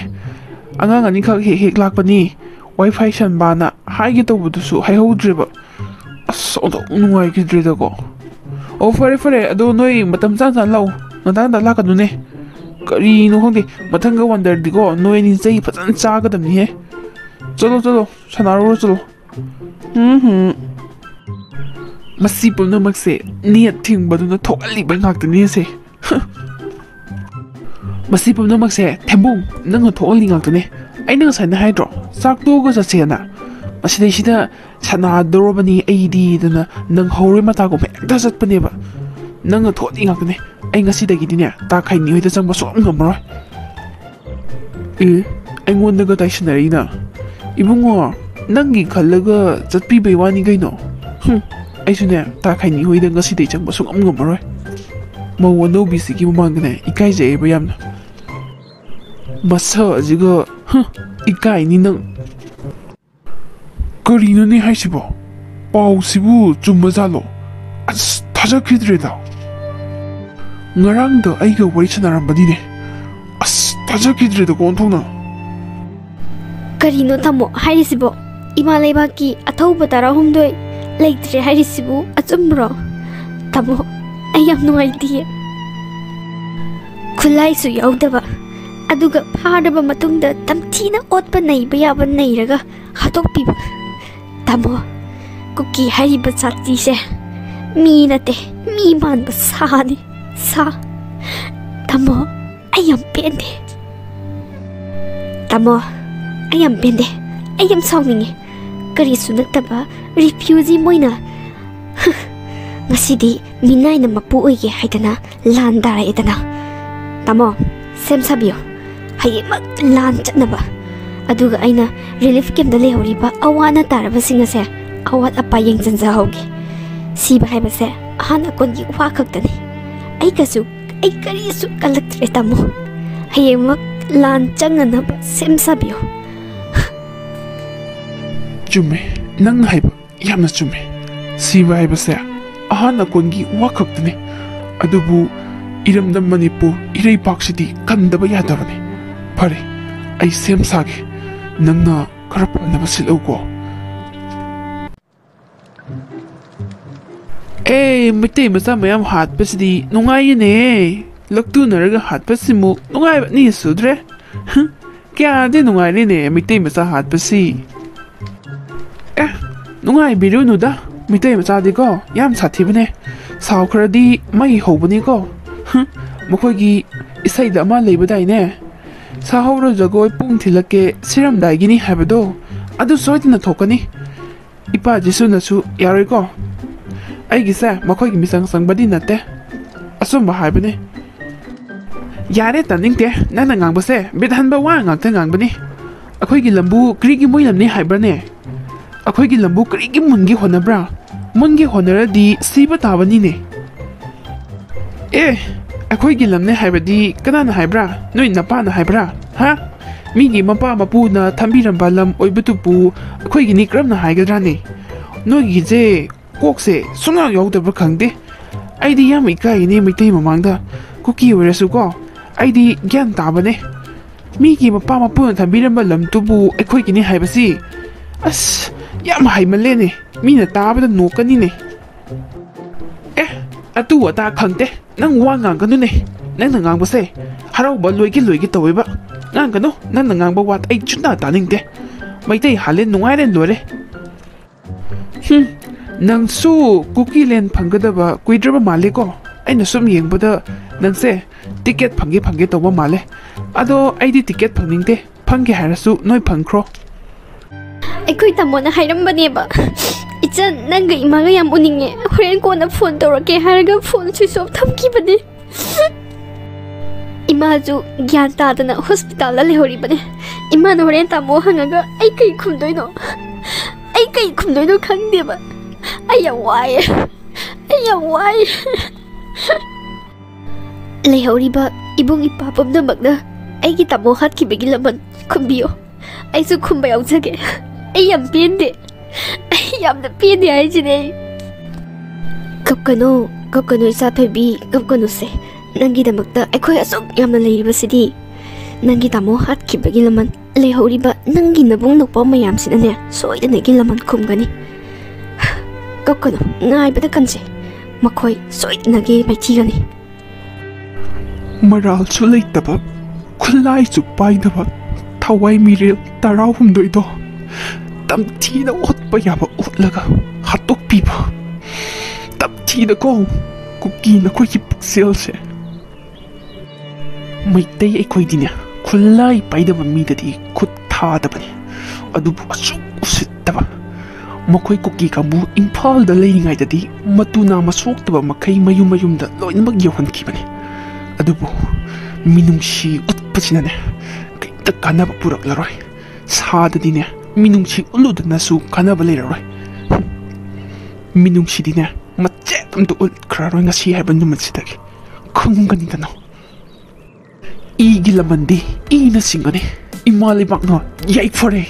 ꯑꯉꯥꯡ ꯑꯅꯤꯈꯛ ꯍꯦꯛ ꯍꯦꯛ ꯂꯥꯛꯄꯅꯤ, ꯋꯥꯏ ꯐꯥꯏ ꯁꯝꯕꯥꯅ ꯍꯥꯏꯒꯦ ꯇꯧꯕꯗꯨꯁꯨ ꯍꯥꯏꯍꯧꯗ꯭ꯔꯦꯕ꯫ ꯑꯁ, ꯑꯣꯟꯊꯣꯛ ꯅꯨꯡꯉꯥꯏꯈꯤꯗ꯭ꯔꯦꯗꯀꯣ꯫ ꯑꯣ, ꯐꯔꯦ, ꯐꯔꯦ, ꯑꯗꯣ ꯅꯣꯏ ꯃꯇꯝ ꯆꯥ ꯆꯥꯅ ꯂꯥꯛꯎ, ꯉꯟꯇꯥ ꯉꯟꯇꯥ ꯂꯥꯛꯀꯅꯨꯅꯦ꯫ ꯀꯔꯤꯅꯣ ꯈꯪꯗꯦ, ꯃꯊꯪꯒ ꯋꯥꯟꯗꯔꯗꯤꯀꯣ ꯅꯣꯏ ꯑꯅꯤ ꯆꯩ ꯐꯖꯅ ꯆꯥꯒꯗꯕꯅꯤꯍꯦ꯫ ꯆꯠꯂꯣ, ꯆꯠꯂꯣ, ꯁꯥꯟꯅꯔꯨꯔꯣ, ꯆꯠꯂꯣ꯫ ꯎꯝ ꯍꯨꯝ꯫ ꯃꯁꯤ ꯄꯨꯝꯅꯃꯛꯁꯦ ꯅꯦꯠ ꯊꯤꯡꯕꯗꯨꯅ ꯊꯣꯛꯍꯜꯂꯤꯕ ꯉꯥꯛꯇꯅꯦꯁꯦ꯫ ꯃꯁꯤ ꯄꯨꯝꯅꯃꯛꯁꯦ ꯊꯦꯝꯕꯨꯡ, ꯅꯪꯅ ꯊꯣꯛꯍꯜꯂꯤ ꯉꯥꯛꯇꯅꯦ꯫ ꯑꯩꯅ ꯉꯁꯥꯏꯅ ꯍꯥꯏꯗ꯭ꯔꯣ, ꯆꯥꯛ ꯇꯣꯛꯑꯒ ꯆꯠꯁꯦꯅ? ꯃꯁꯤꯗꯩꯁꯤꯗ ꯁꯥꯟꯅꯗꯧꯔꯕꯅꯤ ꯑꯩꯗꯤꯗꯅ ꯅꯪ ꯍꯧꯔꯣꯏ ꯃꯇꯥꯒꯨꯝꯕ ꯍꯦꯛꯇ ꯆꯠꯄꯅꯦꯕ꯫ ꯅꯪꯅ ꯊꯣꯛꯍꯜꯂꯤ ꯉꯥꯛꯇꯅꯦ꯫ ꯑꯩ ꯉꯁꯤꯗꯒꯤꯗꯤꯅꯦ ꯇꯥ ꯈꯩꯅꯤ ꯍꯣꯏꯗ ꯆꯪꯕ ꯁꯨꯡꯉꯝ ꯉꯝꯃꯔꯣꯏ꯫ ꯑꯦ, ꯑꯩꯉꯣꯟꯗꯒ ꯇꯥꯏꯁꯟꯅꯔꯛꯏꯅ? ꯏꯕꯨꯡꯉꯣ, ꯅꯪꯒꯤ ꯈꯜꯂꯒ ꯆꯠꯄꯤꯕꯩ ꯋꯥꯅꯤ ꯀꯩꯅꯣ꯫ ꯍꯨꯝ꯫ ꯑꯩꯁꯨꯅꯦ, ꯇꯥ ꯈꯩꯅꯤ ꯍꯣꯏꯗ ꯉꯁꯤꯗꯩ ꯆꯪꯕ ꯁꯨꯡꯉꯝ ꯉꯝꯃꯔꯣꯏ꯫ ꯃꯧ ꯑꯅꯧꯕꯤꯁꯤꯒꯤ ꯃꯃꯥꯡꯗꯅꯦ ꯏꯀꯥꯏꯖꯩꯌꯦꯕ ꯌꯥꯝꯅ꯫ ꯃꯁꯛ ꯑꯁꯤꯒ, ꯍꯨꯝ, ꯏꯀꯥꯏꯅꯤ ꯅꯪ꯫ ꯀꯔꯤꯅꯣꯅꯦ ꯍꯥꯏꯁꯤꯕꯣ? ꯄꯥꯎꯁꯤꯕꯨ ꯆꯨꯝꯕꯖꯥꯠꯂꯣ? ꯑꯁ, ꯊꯥꯖꯈꯤꯗ꯭ꯔꯦꯗ꯫ ꯉꯔꯥꯡꯗ ꯑꯩꯒ ꯋꯥꯔꯤ ꯁꯥꯟꯅꯔꯝꯕꯅꯤꯅꯦ꯫ ꯑꯁ, ꯊꯥꯖꯈꯤꯗ꯭ꯔꯦꯗꯀꯣ ꯑꯣꯟꯊꯣꯛꯅ꯫ ꯀꯔꯤꯅꯣ ꯇꯥꯃꯣ ꯍꯥꯏꯔꯤꯁꯤꯕꯣ? ꯏꯃꯥ ꯂꯩꯕꯥꯛꯀꯤ ꯑꯊꯧꯕ ꯇꯔꯥꯍꯨꯝꯗꯣꯏ ꯂꯩꯇ꯭ꯔꯦ ꯍꯥꯏꯔꯤꯁꯤꯕꯨ ꯑꯆꯨꯝꯕ꯭ꯔꯣ? ꯇꯥꯃꯣ, ꯑꯩ ꯌꯥꯝ ꯅꯨꯡꯉꯥꯏꯇꯤꯌꯦ꯫ ꯈꯨꯠꯂꯥꯏꯁꯨ ꯌꯥꯎꯗꯕ, ꯑꯗꯨꯒ ꯐꯥꯔꯕ ꯃꯇꯨꯡꯗ ꯇꯝꯊꯤꯅ ꯑꯣꯠꯄ ꯅꯩꯕ ꯌꯥꯕ ꯅꯩꯔꯒ ꯍꯥꯠꯇꯣꯛꯄꯤꯕ꯫ ꯇꯥꯃꯣ, ꯀꯨꯀꯤ ꯍꯥꯏꯔꯤꯕ ꯖꯥꯇꯤꯁꯦ ꯃꯤ ꯅꯠꯇꯦ, ꯃꯤ ꯃꯥꯟꯕ ꯁꯥꯅꯤ, ꯁꯥ꯫ ꯇꯥꯃꯣ, ꯑꯩ ꯌꯥꯝ ꯄꯦꯟꯗꯦ꯫ ꯇꯥꯃꯣ, ꯑꯩ ꯌꯥꯝ ꯄꯦꯟꯗꯦ꯫ ꯑꯩ ꯌꯥꯝ ꯁꯥꯎꯅꯤꯡꯉꯦ꯫ ꯀꯔꯤꯁꯨ ꯅꯠꯇꯕ ꯔꯤꯐ꯭ꯌꯨꯖꯤ ꯃꯣꯏꯅ꯫ ꯉꯁꯤꯗꯤ ꯃꯤꯅꯥꯏꯅ ꯃꯄꯨ ꯑꯣꯏꯒꯦ ꯍꯥꯏꯗꯅ ꯂꯥꯟ ꯇꯥꯔꯛꯑꯦꯗꯅ꯫ ꯇꯥꯃꯣ, ꯁꯦꯝ ꯁꯥꯕꯤꯌꯣ꯫ ꯍꯌꯦꯡꯃꯛ ꯂꯥꯟ ꯆꯠꯅꯕ꯫ ꯑꯗꯨꯒ ꯑꯩꯅ ꯔꯤꯂꯤꯐ ꯀꯦꯝꯞꯇ ꯂꯩꯍꯧꯔꯤꯕ ꯑꯋꯥ ꯑꯅꯥ ꯇꯥꯔꯕꯁꯤꯡ ꯑꯁꯦ ꯑꯋꯥꯠ ꯑꯄꯥ ꯌꯦꯡꯁꯤꯟꯖꯍꯧꯒꯦ꯫ ꯁꯤꯕ ꯍꯥꯏꯕꯁꯦ ꯑꯍꯥꯟ ꯑꯀꯣꯟꯒꯤ ꯋꯥ ꯈꯛꯇꯅꯤ꯫ ꯑꯩ ꯀꯩꯁꯨ, ꯑꯩ ꯀꯔꯤꯁꯨ ꯀꯜꯂꯛꯇ꯭ꯔꯦ, ꯇꯥꯃꯣ꯫ ꯍꯌꯦꯡꯃꯛ ꯂꯥꯟ ꯆꯪꯅꯅꯕ ꯁꯦꯝ ꯁꯥꯕꯤꯌꯣ꯫ ꯆꯨꯝꯃꯦ, ꯅꯪꯅ ꯍꯥꯏꯕ ꯌꯥꯝꯅ ꯆꯨꯝꯃꯦ꯫ ꯁꯤꯕ ꯍꯥꯏꯕꯁꯦ ꯑꯍꯥꯟ ꯑꯀꯣꯟꯒꯤ ꯋꯥ ꯈꯛꯇꯅꯤ꯫ ꯑꯗꯨꯕꯨ ꯏꯔꯝꯗꯝ ꯃꯅꯤꯄꯨꯔ ꯏꯔꯩꯄꯥꯛꯁꯤꯗꯤ ꯀꯟꯗꯕ ꯌꯥꯗꯕꯅꯤ꯫ ꯐꯔꯦ, ꯑꯩ ꯁꯦꯝ ꯁꯥꯒꯦ꯫ ꯅꯪꯅ ꯈꯔ ꯐꯅꯕ ꯁꯤꯜꯂꯧꯀꯣ꯫ ꯑꯦ, ꯃꯩꯇꯩ ꯃꯆꯥ ꯃꯌꯥꯝ ꯍꯥꯠꯄꯁꯤꯗꯤ ꯅꯨꯡꯉꯥꯏꯌꯦꯅꯦ꯫ ꯂꯛꯇꯨꯅꯔꯒ ꯍꯥꯠꯄꯁꯤꯃꯨꯛ ꯅꯨꯡꯉꯥꯏꯕ ꯑꯅꯤ ꯁꯨꯗ꯭ꯔꯦ꯫ ꯍꯝ, ꯀꯌꯥꯗꯤ ꯅꯨꯡꯉꯥꯏꯔꯦꯅꯦ ꯃꯩꯇꯩ ꯃꯆꯥ ꯍꯥꯠꯄꯁꯤ꯫ ꯑꯦ, ꯅꯨꯡꯉꯥꯏꯕꯤꯔꯨꯅꯨꯗ, ꯃꯩꯇꯩ ꯃꯆꯥꯗꯤꯀꯣ ꯌꯥꯝ ꯁꯥꯊꯤꯕꯅꯦ꯫ ꯁꯥꯎꯈ꯭ꯔꯗꯤ ꯃꯩ ꯍꯧꯕꯅꯤꯀꯣ꯫ ꯍꯝ, ꯃꯈꯣꯏꯒꯤ ꯏꯁꯩꯗ ꯑꯃ ꯂꯩꯕꯗꯥꯏꯅꯦ, "ꯁꯥꯍꯧꯔꯣ ꯖꯒꯣꯏ ꯄꯨꯡ ꯊꯤꯜꯂꯛꯀꯦ, ꯁꯤꯔꯝꯗꯥꯏꯒꯤꯅꯤ" ꯍꯥꯏꯕꯗꯣ꯫ ꯑꯗꯨ ꯁꯣꯏꯗꯅ ꯊꯣꯛꯀꯅꯤ꯫ ꯏꯄꯥ ꯖꯤꯁꯨꯅꯁꯨ ꯌꯥꯔꯣꯏꯀꯣ꯫ ꯑꯩꯒꯤꯁꯦ ꯃꯈꯣꯏꯒꯤ ꯃꯤꯆꯪ ꯆꯪꯕꯗꯤ ꯅꯠꯇꯦ, ꯑꯆꯨꯝꯕ ꯍꯥꯏꯕꯅꯦ꯫ ꯌꯥꯔꯦ, ꯇꯥꯅꯤꯡꯗꯦ꯫ ꯅꯪꯅ ꯉꯥꯡꯕꯁꯦ ꯕꯤꯠ ꯍꯟꯕ ꯋꯥ ꯉꯥꯛꯇ ꯉꯥꯡꯕꯅꯤ꯫ ꯑꯩꯈꯣꯏꯒꯤ ꯂꯝꯕꯨ ꯀꯔꯤꯒꯤ ꯃꯣꯏ ꯂꯝꯅꯤ ꯍꯥꯏꯕ꯭ꯔꯅꯦ? ꯑꯩꯈꯣꯏꯒꯤ ꯂꯝꯕꯨ ꯀꯔꯤꯒꯤ ꯃꯨꯟꯒꯦ ꯍꯣꯠꯅꯕ꯭ꯔꯥ? ꯃꯨꯟꯒꯦ ꯍꯣꯠꯅꯔꯗꯤ ꯁꯤꯕ ꯇꯥꯕꯅꯤꯅꯦ꯫ ꯑꯦ, ꯑꯩꯈꯣꯏꯒꯤ ꯂꯝꯅꯦ ꯍꯥꯏꯕꯗꯤ ꯀꯅꯥꯅ ꯍꯥꯏꯕ꯭ꯔꯥ? ꯅꯣꯏ ꯅꯄꯥꯅ ꯍꯥꯏꯕ꯭ꯔꯥ? ꯍꯥ? ꯃꯤꯒꯤ ꯃꯄꯥ ꯃꯄꯨꯅ ꯊꯝꯕꯤꯔꯝꯕ ꯂꯝ ꯑꯣꯏꯕꯗꯨꯕꯨ ꯑꯩꯈꯣꯏꯒꯤꯅꯤ ꯀꯔꯝꯅ ꯍꯥꯏꯒꯗ꯭ꯔꯥꯅꯦ? ꯅꯣꯏꯒꯤꯁꯦ ꯀꯣꯛꯁꯦ ꯁꯨꯡꯌꯥꯎ ꯌꯥꯎꯗꯕ꯭ꯔꯥ ꯈꯪꯗꯦ꯫ ꯑꯩꯗꯤ ꯌꯥꯝ ꯏꯀꯥꯏꯅꯦ ꯃꯩꯇꯩ ꯃꯃꯥꯡꯗ꯫ ꯀꯨꯀꯤ ꯑꯣꯏꯔꯁꯨꯀꯣ, ꯑꯩꯗꯤ ꯒ꯭ꯌꯥꯟ ꯇꯥꯕꯅꯦ꯫ ꯃꯤꯒꯤ ꯃꯄꯥ ꯃꯄꯨꯅ ꯊꯝꯕꯤꯔꯝꯕ ꯂꯝꯗꯨꯕꯨ ꯑꯩꯈꯣꯏꯒꯤꯅꯤ ꯍꯥꯏꯕꯁꯤ, ꯑꯁ, ꯌꯥꯝ ꯍꯥꯏꯃꯜꯂꯦꯅꯦ꯫ ꯃꯤꯅ ꯇꯥꯕꯗ ꯅꯣꯛꯀꯅꯤꯅꯦ꯫ ꯑꯦ, ꯑꯗꯨ ꯑꯗꯥ ꯈꯪꯗꯦ꯫ ꯅꯪ ꯋꯥ ꯉꯥꯡꯒꯅꯨꯅꯦ꯫ ꯅꯪꯅ ꯉꯥꯡꯕꯁꯦ ꯍꯔꯥꯎꯕ ꯂꯣꯏꯒꯦ ꯂꯣꯏꯒꯦ ꯇꯧꯋꯦꯕ꯫ ꯉꯥꯡꯒꯅꯨ, ꯅꯪꯅ ꯉꯥꯡꯕ ꯋꯥ ꯑꯩ ꯆꯨꯟꯅ ꯇꯥꯅꯤꯡꯗꯦ꯫ ꯃꯩꯇꯩ ꯍꯥꯜꯂꯦ, ꯅꯨꯡꯉꯥꯏꯔꯦ ꯂꯣꯏꯔꯦ꯫ ꯍꯨꯝ, ꯅꯪꯁꯨ ꯀꯨꯀꯤꯂꯦꯟ ꯐꯪꯒꯗꯕ ꯀꯨꯏꯗ꯭ꯔꯕ ꯃꯥꯜꯂꯦꯀꯣ꯫ ꯑꯩꯅ ꯁꯨꯝ ꯌꯦꯡꯕꯗ ꯅꯪꯁꯦ ꯇꯤꯀꯦꯠ ꯐꯪꯒꯦ ꯐꯪꯒꯦ ꯇꯧꯕ ꯃꯥꯜꯂꯦ꯫ ꯑꯗꯣ ꯑꯩꯗꯤ ꯇꯤꯀꯦꯠ ꯐꯪꯅꯤꯡꯗꯦ꯫ ꯐꯪꯒꯦ ꯍꯥꯏꯔꯁꯨ ꯅꯣꯏ ꯐꯪꯈ꯭ꯔꯣ꯫ ꯑꯩꯈꯣꯏ ꯇꯥꯃꯣꯅ ꯍꯥꯏꯔꯝꯕꯅꯦꯕ, "ꯏꯆꯟ, ꯅꯪꯒ ꯏꯃꯥꯒ ꯌꯥꯝ ꯎꯅꯤꯡꯉꯦ, ꯍꯣꯔꯦꯟ ꯀꯣꯟꯅ ꯐꯣꯟ ꯇꯧꯔꯛꯀꯦ" ꯍꯥꯏꯔꯒ ꯐꯣꯟ switch off ꯊꯝꯈꯤꯕꯅꯦ꯫ ꯏꯃꯥꯁꯨ ꯒ꯭ꯌꯥꯟ ꯇꯥꯗꯅ ꯍꯣꯁꯄꯤꯇꯥꯜꯗ ꯂꯩꯍꯧꯔꯤꯕꯅꯦ꯫ ꯏꯃꯥꯅ ꯍꯣꯔꯦꯟ ꯇꯥꯃꯣ ꯍꯪꯉꯒ ꯑꯩ ꯀꯩ ꯈꯨꯝꯗꯣꯏꯅꯣ? ꯑꯩ ꯀꯩ ꯈꯨꯝꯗꯣꯏꯅꯣ ꯈꯪꯗꯦꯕ꯫ ꯑꯩ ꯌꯥꯝ ꯋꯥꯏꯌꯦ꯫ ꯑꯩ ꯌꯥꯝ ꯋꯥꯏꯌꯦ꯫ ꯂꯩꯍꯧꯔꯤꯕ ꯏꯕꯨꯡ ꯏꯄ꯭ꯋꯥ ꯄꯨꯝꯅꯃꯛꯅ ꯑꯩꯒꯤ ꯇꯥꯃꯣ ꯍꯥꯠꯈꯤꯕꯒꯤ ꯂꯃꯟ ꯈꯨꯝꯕꯤꯌꯨ꯫ ꯑꯩꯁꯨ ꯈꯨꯝꯕ ꯌꯥꯎꯖꯒꯦ꯫ ꯑꯩ ꯌꯥꯝ ꯄꯦꯟꯗꯦ꯫ ꯑꯩ ꯌꯥꯝꯅ ꯄꯦꯟꯗꯦ ꯍꯥꯏꯁꯤꯅꯦ ꯑꯩ꯫ ꯀꯞꯀꯅꯨ, ꯀꯞꯀꯅꯨ ꯏꯆꯥ ꯊꯣꯏꯕꯤ, ꯀꯞꯀꯅꯨꯁꯦ꯫ ꯅꯪꯒꯤꯗꯃꯛꯇ ꯑꯩꯈꯣꯏ ꯑꯁꯨꯛ ꯌꯥꯝꯅ ꯂꯩꯔꯤꯕꯁꯤꯗꯤ꯫ ꯅꯪꯒꯤ ꯇꯥꯃꯣ ꯍꯥꯠꯈꯤꯕꯒꯤ ꯂꯃꯟ ꯂꯩꯍꯧꯔꯤꯕ ꯅꯪꯒꯤ ꯅꯕꯨꯡ ꯅꯄ꯭ꯋꯥ ꯃꯌꯥꯝꯁꯤꯅꯅꯦ, ꯁꯣꯏꯗꯅꯒꯤ ꯂꯃꯟ ꯈꯨꯝꯒꯅꯤ꯫ ꯀꯞꯀꯅꯨ, ꯉꯥꯏꯕꯗ ꯀꯟꯖꯩ꯫ ꯃꯈꯣꯏ ꯁꯣꯏꯗꯅꯒꯤ ꯃꯥꯏꯊꯤꯒꯅꯤ꯫ ꯃꯔꯥꯜꯁꯨ ꯂꯩꯇꯕ, ꯈꯨꯠꯂꯥꯏꯁꯨ ꯄꯥꯏꯗꯕ ꯊꯋꯥꯏ ꯃꯤꯔꯦꯜ ꯇꯔꯥꯍꯨꯝꯗꯣꯏꯗꯣ ꯇꯝꯊꯤꯅ ꯑꯣꯠꯄ ꯌꯥꯕ ꯑꯣꯠꯂꯒ ꯍꯥꯠꯇꯣꯛꯄꯤꯕ꯫ ꯇꯝꯊꯤꯅꯀꯣ, ꯀꯨꯀꯤ ꯅꯈꯣꯏꯒꯤ ꯄꯨꯛꯆꯦꯜꯁꯦ꯫ ꯃꯩꯇꯩ ꯑꯩꯈꯣꯏꯗꯤꯅꯦ, ꯈꯨꯠꯂꯥꯏ ꯄꯥꯏꯗꯕ ꯃꯤꯗꯗꯤ ꯈꯨꯠ ꯊꯥꯗꯕꯅꯤ꯫ ꯑꯗꯨꯕꯨ ꯑꯁꯨꯛ ꯎꯁꯤꯠꯇꯕ, ꯃꯈꯣꯏ ꯀꯨꯀꯤ ꯀꯥꯡꯕꯨ ꯏꯝꯐꯥꯜꯗ ꯂꯩꯔꯤꯉꯩꯗꯗꯤ ꯃꯇꯨ ꯅꯥꯝꯃ ꯁꯣꯛꯇꯕ ꯃꯈꯩ ꯃꯌꯨꯝ ꯃꯌꯨꯝꯗ ꯂꯣꯏꯅꯃꯛ ꯌꯧꯍꯟꯈꯤꯕꯅꯤ꯫ ꯑꯗꯨꯕꯨ ꯃꯤꯅꯨꯡꯁꯤ ꯎꯠꯄꯁꯤꯅꯅꯦ, ꯀꯩꯝꯇ ꯀꯥꯟꯅꯕ ꯄꯨꯔꯛꯂꯔꯣꯏ꯫ ꯁꯥꯗꯗꯤꯅꯦ, ꯃꯤꯅꯨꯡꯁꯤ ꯎꯠꯂꯨꯗꯅꯁꯨ ꯀꯥꯟꯅꯕ ꯂꯩꯔꯔꯣꯏ꯫ ꯃꯤꯅꯨꯡꯁꯤꯗꯤꯅꯦ, ꯃꯆꯦꯠ ꯑꯝꯇ ꯎꯠꯈ꯭ꯔꯔꯣꯏ ꯉꯁꯤ ꯍꯥꯏꯕ ꯅꯨꯃꯤꯠꯁꯤꯗꯒꯤ꯫ ꯈꯪꯒꯅꯤꯗꯅ, ꯏꯒꯤ ꯂꯃꯟꯗꯤ ꯏꯅ ꯆꯤꯡꯒꯅꯤ꯫ ꯏꯃꯥ ꯂꯩꯕꯥꯛꯅ ꯌꯥꯏꯐꯔꯦ꯫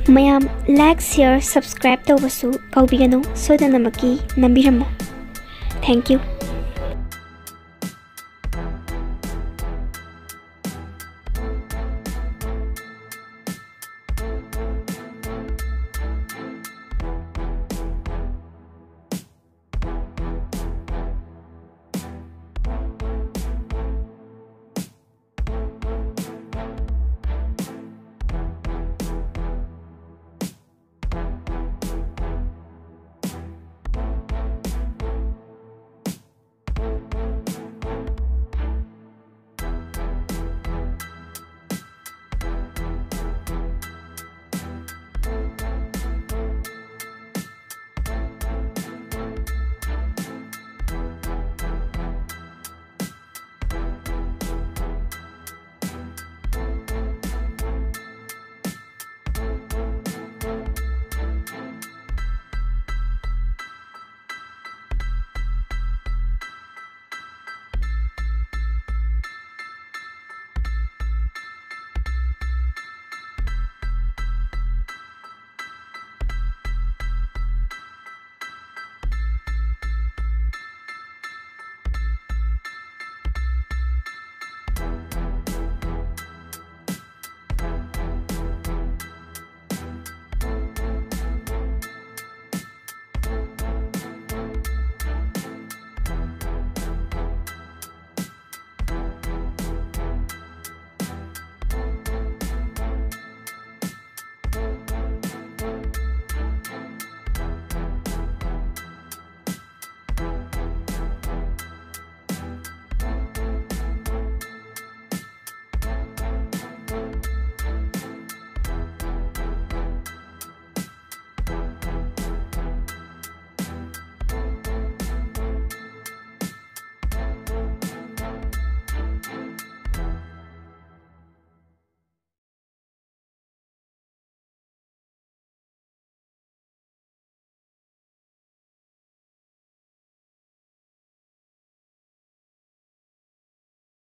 ꯃꯌꯥꯝ like, share, subscribe ꯇꯧꯕꯁꯨ ꯀꯥꯎꯕꯤꯒꯅꯨ, ꯁꯣꯏꯗꯅꯃꯛꯀꯤ ꯅꯝꯕꯤꯔꯝꯃꯨ꯫ Thank you꯫